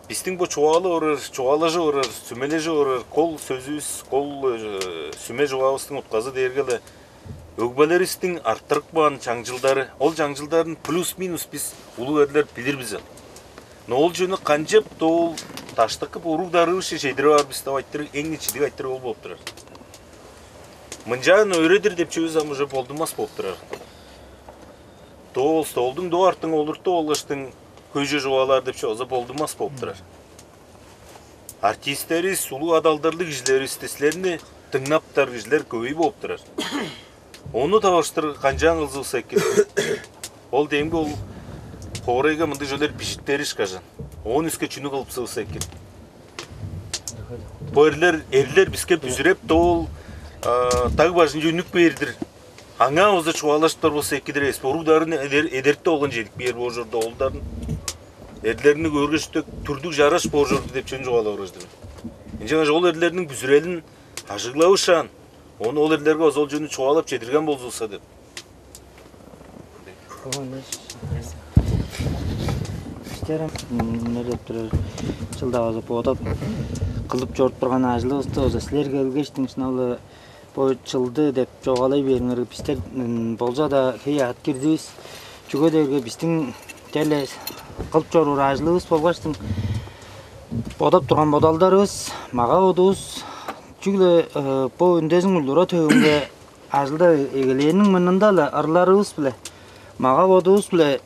бистиң бо чугаалап орар, чугаалажып орар, сүмележип орар кол сөзүвүс, кол сүме чугаавыстың утказы дээрге-ле өгбелеривистиң арттырып каан чаңчылдары, ол чаңчылдарын плюс-минус бис улуг эрлер билир бис. Но ол чүнү канчап доол даштыкы уруг дарыывысче чедирип аар бис деп айтырыг, эң чидиг айтырыг ол болуп турар. Мынчаан өөредир деп чүвүс ам уже болдунмас болуп турар. Доол столдуң доо артың олуртуп алгаштың көже чугаалаар деп чүве болдунмас болуп турар. Артистеривис, улуг адалдарлыг кижилеривисти, силерни дыңнаптар кижилер көвей болуп турар. Ону таварыштыр канчаан кылзывыс экен? Ол демги ол хоорайга мындыг чүвелер бижиттери ышкажан. Оон өске чүнү кылыпсывыс экен? Бо эрлер, эрлер биске бүзүреп доол даг бажынче үнүп бээр-дир. Аңаа база чугаалажыптар болза эки-дир эвес бе? Уругларын эдертип алган чедип кээр боор чорду оолдарын. Эрлерни көөргеш, дег, түрдүг чараш боор чорду деп чүвени чугаалап орар-дыр. Ынчангаш ол эрлерниң бүзүрелин ажыглавышаан, ону ол эрлерге база ол чүвени чугаалап чедирген болзувусса деп. Бистер эмне деп турар чылда база бодап кылып чоруп турган ажылывысты база силер келгештиң шыналы бо чылды деп чугаалай бериңер. Бистер болза-даа хей аът кирдивис. Чүге дээрге бистиң черле кылып чоруур ажылывыс болгаштың бодап турган бодалдарывыс, мага-бодувус чүгле бо үндезин культура төвүнге ажылдап эгелээниң мурнунда-ла ырларывыс-биле, мага-бодувус-биле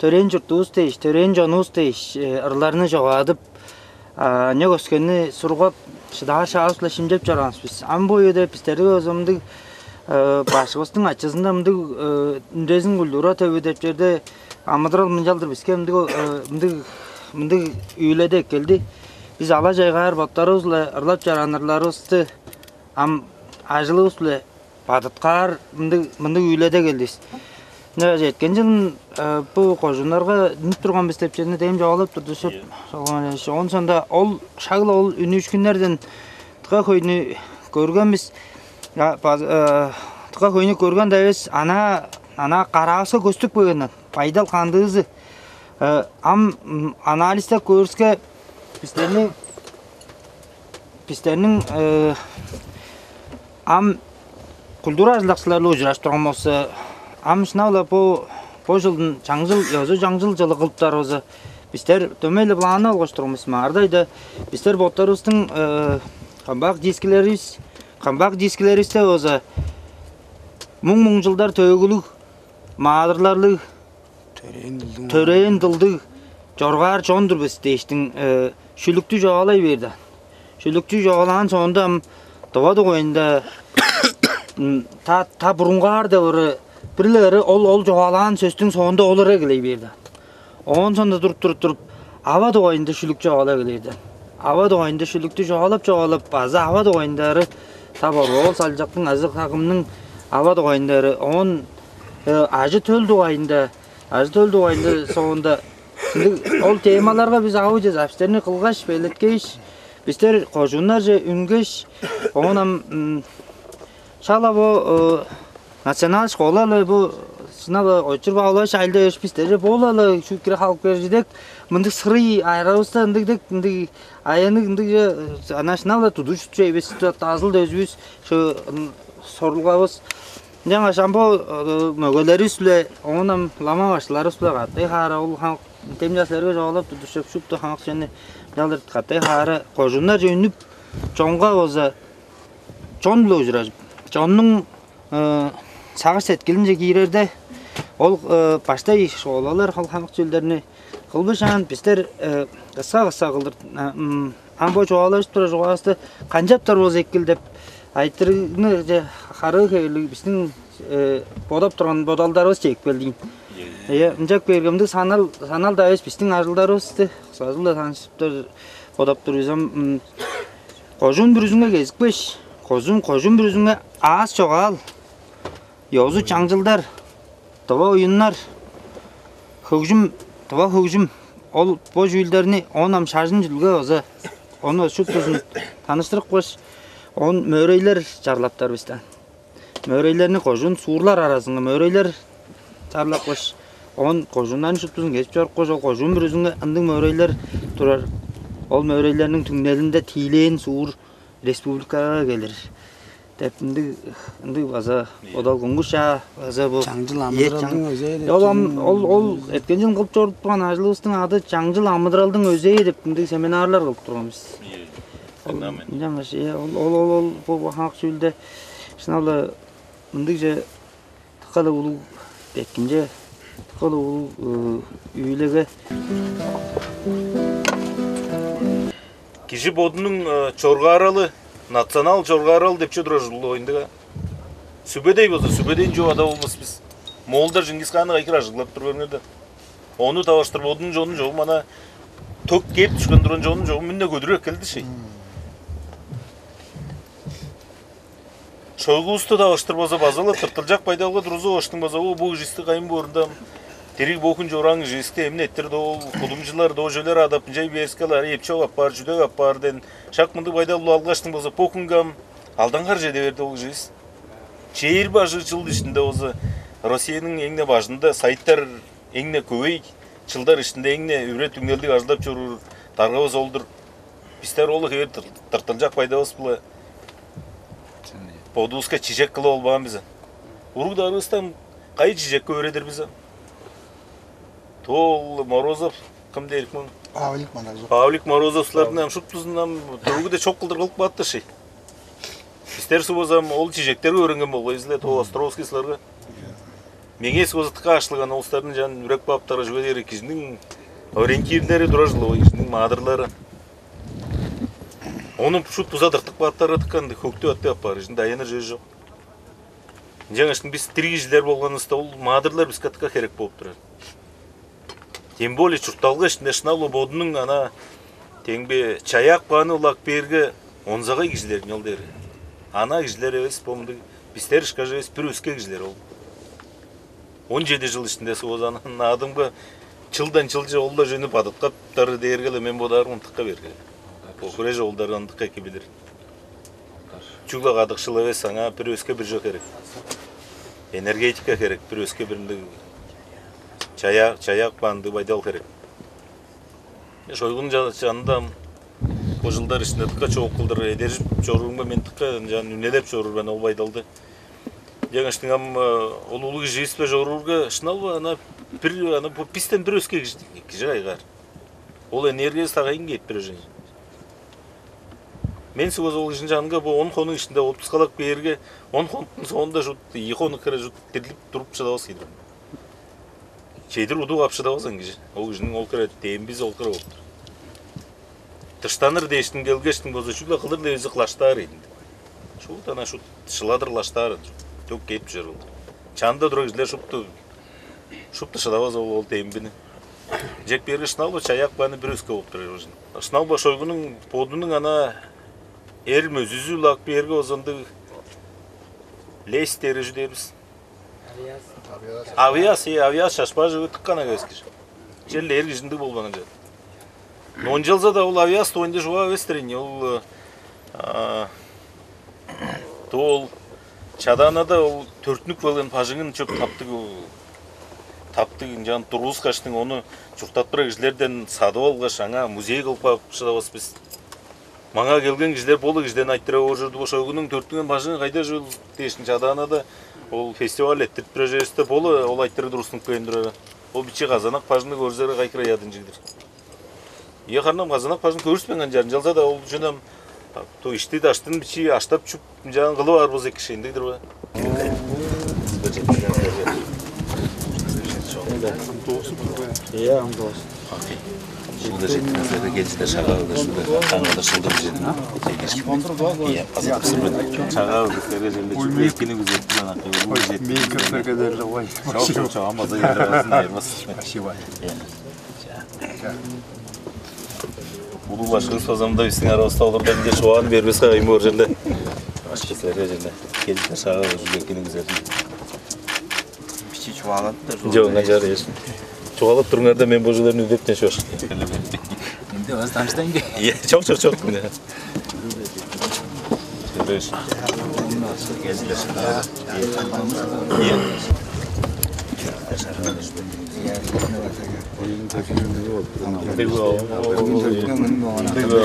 төрээн чуртувус дээш, төрээн чонувус дээш ырларны чогаадып, Аныяк өскенни сургап, шыдаар шаавыс-биле шимчеп чораанывыс бис. Ам бо үеде бистерге оза мындыг башкывыстың ачызында мындыг үндезин культура төвү деп черде амыдырал мынчалдыр биске мындыг мындыг мындыг үүледе эккелди. Бис ала чайгаар боттарывыс-биле ырлап чораан ырларывысты ам ажылывыс-биле бадыткаар мындыг мындыг үүледе келдивис. Мына четкен чылын бу кожуннарга үнүп турган бис деп чедине дем чоолап турду шып. Оон соонда ол шагыл ол үнүүшкүннерден тыка хөйнү көрген бис. Тыка хөйнү көрген да эвес, ана ана караавыска көстүп келген байдал кандыызы. Ам анализтеп көөрүске, бистерниң бистерниң ам культура ажылдакчылары-биле ужуражып турган болза, ам шынап-ла бо бо жылдың чаңчыл ёзу чаңчыл жылы кылыптар болза, бистер дөмей-ле планны алгаш турган бис маарда айда. Бистер боттарывыстың камбак дискилеривис камбак дискилеривисте болза муң-муң жылдар төөгүлүг, маадырларлыг, төрээн дылдыг, төрээн дылдыг чоргаар чон-дур бис дээштиң шүлүктү чугаалай бээр даан. Шүлүктү чугаалаан соонда ам дыва дугайында та та бурунгаар деп ыры бир-ле ыры ол ол чугаалаан сөстүң соонда ол ыры эгелей бээр даан. Оон соонда туруп туруп туруп ава дугайында шүлүк чугаалап эгелээр даан. Ава дугайында шүлүктү чугаалап чугаалап база ава дугайында ыры та борбоол салчактың азы хагымның ава дугайында ыры оон ажы төл дугайында ажы төл дугайында соонда ол темаларга биз аудио записьтерни кылгаш, белеткеш, бистер кожууннарже үнгеш, оон ам шала бо национал школалар бу сынала очур баалаш айылда өш бистерже болала шүткүре халып кээр дег мындыг сырый айравыста ындыг дег ындыг аянныг ындыг же ана шынала тудуш чейбис азыл дөзүбүс шу сорулгавыс. Жаңа шамбо мөгелеривис биле оон ам лама башкыларывыс биле катай хаара ол хамык тем часларга жоолап тудушуп шупту хамык чүвени мынчалдыр катай хаара кожуннарже үнүп чонга болза чон-биле ужуражып, чоннуң сагыш-сеткилинче киирерде, ол баштай школалар ол хамык чүүлдерни кылбышаан, бистер кыска-кыска кылдыр ам бо чугаалажып турар чугаавысты канчаптар болза экил деп айтырыгны харыы хевирлиг бистиң бодап турган бодалдарывыс чегип келдиң. Ыя, ынчап бээрге мындыг санал санал-даа эвес бистиң ажылдарывысты, сазыл-ла санчыптар бодап тур бис ам кожуун бүрүзүнге кезикпеш, кожуун кожуун бүрүзүнге аас чогаал, ёзу чаңчылдар, дыва уюннар, хөгжүм, дыва хөгжүм ол бо чүүлдерни оон ам шажын чүлге база ону шуптузун таныштырыпкаш, оон мөөрейлер чарлаптар бистен. Мөөрейлерни кожуун суурлар аразынга мөөрейлер чарлапкаш, оон кожууннарын шуптузун кезип чорупкаш, ол кожуун бүрүзүнге ындыг мөөрейлер турар. Ол мөөрейлерниң түңнелинде тиилээн суур республикага келир деп ындыг ындыг база бодал куңгуш чаа база бу Чаңчыл амыдыралдың өзээ деп Ол ам ол ол эрткен жыл кылып чорудупкан ажылыбыздың ады Чаңчыл амыдыралдың өзээ деп ындыг семинарлар кылып турганбыз. Ынчангаш ол ол ол ол бу хамак чүүлде шыналы мындыгже тыккалы улуг деткимче тыккалы улуг үүлеге Кижи бодунуң чоргааралы, национал чоргаарал деп чүве турар ужурлуг оюндуга. Сүбедей болза, сүбедейн чуп ада болбас бис. Моолдар Чингис хаанны кайгыр ажыглап тур көрүңер да. Ону таваштыр бодунуң чонун чогум ана төк кээп түшкен турган чонун чогум мүнне көдүрүп эккелди шей. Шойгувусту тавыштыр болза база-ла тыртылчак байдалга турузу оштуң база бу кижисти кайын боорунда дириг бо хүн чораан кижисти эмне эттир доо кудумчулар доо чөлер адап ынчай берскелар эпчок аппаар чүдек аппаар ден шак мындыг байдал улу алгаштың болза бо хүнге ам алдангаар чеде берди ол киживис. Чээр бажы чыл ишинде болза Россияның эң-не бажында сайттар эң-не көвей чылдар ишинде эң-не үре түңнелдиг ажылдап чоруур даргавыс ол-дур. Бистер ол хевээр тыртылчак байдавыс-биле бодувуска чижек кылып албаан бизен. Уруг-дарывыстан кайы чижекке өөредир бизен? Тоол Морозов кым дээрикмиң? Павлик Морозов. Павлик Морозовсуларны ам шуптузун ам төгүде чок кылдыр кылып кааттыр ший. Бистер субазам ол чижектерге өөренген болгай бизиле Тоол Островский сыларга. Меңээ субаза тыка ашлыган олустарны чан үрек баптары чүге дээр кижиниң ориентирлери турар жылы кижиниң маадырлары. Ону шут буза тыртып каапкаштың, дыка ындыг хөктүп аттып апаар, ижин даяныр чер чок. Ынчангаш бис дириг кижилер болганывыста, ол маадырлар биске дыка херек болуп турар. Тем более чуртталга иштинде шынап-ла бодунуң ана теңбе чаяак бааны улак бээрге, онзагай кижилер ол дээри. Ана кижилер эвес, бо мындыг бистер ышкаш эвес, бир өске кижилер ол. Он чеди чыл иштинде соозан наадымга чылдан чылче ол-ла чүнү бадыткаптары дээрге-ле, мен бодаарым, ындыкка берге. Бо хире чоолдары ындыкка эки билир. Чүгле кадыкшыл эвес, аңаа бир өске бир чок херек. Энергетика херек, бир өске бир ындыг чая чаяак баан ындыг байдал херек. Шойгунуң чанында бо чылдар иштинде дыка чоок кылдыр эдержип чорууруңга мен дыка ынчан үнелеп чоруур мен ол байдалды. Ынчангаштың ам ол улуг киживис-биле чоруурга, шынап-ла ана бир ана бо бистен бир өске кижи кижи кайгаар. Ол энергиязы тагайын кээп бир өжен. Мен сугаз ол кижиниң чанынга бо он хонук иштинде отпускалап кээрге, он хонуктуң соонда шут ийи хонук хире шут дирлип туруп шыдавас кижи. Чедир удуп ап шыдавазан кижи. Ол кижиниң ол хире дембизи ол хире болуптур. Дыштаныр дээштиң келгештиң болза, чүгле кылыр левизи кылаштаар ийин. Шуут ана шут шыладыр кылаштаар. Төк кээп дүжер болду. Чанда тура кижилер шупту шупту шыдавас ол ол дембини. Жек берге шынал бо чаяк баны бир өске болуп турар ужин. Шынал бо шойгунуң бодунуң ана эр мөзүзү лак берге озандыг лес дери чүдербиз. Авиас, авиас шашпажы тыккан агайскиш. Чел эр кижиндиг болбаан чыгар. Но ынчалза-даа ол авиас дугайында чугаа эвес-тир ийин. Ол а, доо ол чадаанада ол төртүнүк келген бажыңын чөп таптыг таптыг ынчан тургускаштың ону чурттатпыра кижилерден садып алгаш, аңаа музей кылып каап шыдавас бис. Маңаа келген кижилер болу кижилерин айтырып оржурду бошойгунуң төрттүнген бажыңы кайда чүвел дээшин чадаанада ол фестиваль эттирип тура жеристе болу ол айтырыг турустунуп кээн турара. Ол бичи казанак бажыңны көрүзерге кайкыра ядынчыгдыр. Ийе, харнам казанак бажын көрүспенген чарынчалза-даа ол чүнем то ишти даштын бичи аштап чуп ынчаан кылып аар болза эки шеендигдир бе? Iya, ам дос. Окей. Шууда жеткенде келчиде шагаалда шууда таңгада шууда бижен. Сегиш. Iya, азат сырбын. Шагаал кестерге жерде чүлмеккини күзеттим ана. Мен көптерге дерле ой. Чок, чок, чок, ам база келе басын айырмас. Спасибо. Улуг башкыбыз базамда биздин арабызда олурда бизге чугааны бербес кайын боор жерде. Башкы силерге жерде. Келип шагаал күзеттим. Бичи чугаалап тур. Жок, ынчаар эш. Чугаалап туруңарда мен божуларын үдептен шош. Энди аз дамштан ке. Е, чок, чок, чок. Эш. Е. Ындыг бо. Ындыг бо.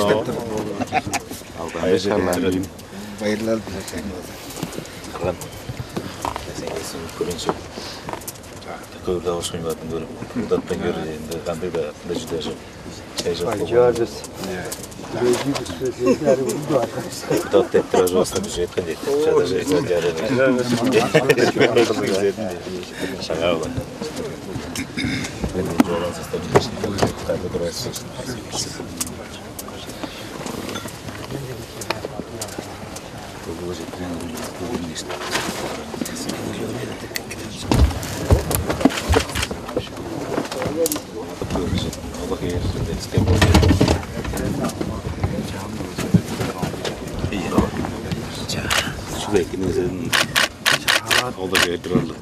Байырлал билесен. Кырган. Сен кесиң көрүнчү. Көөрдө ошкун батын көрүп. Удатпен көр, энди кандай да ында жүдө жок. Чай жок. Чуар биз. Бежи биз бежи ари булду. Удат деп тура жокса бир жеткен дейт. Жада жеткен жары. Шага бала. Мен жолан сыстап кайда турасыз. Шулай экини өзүн ол да кээп турарлык.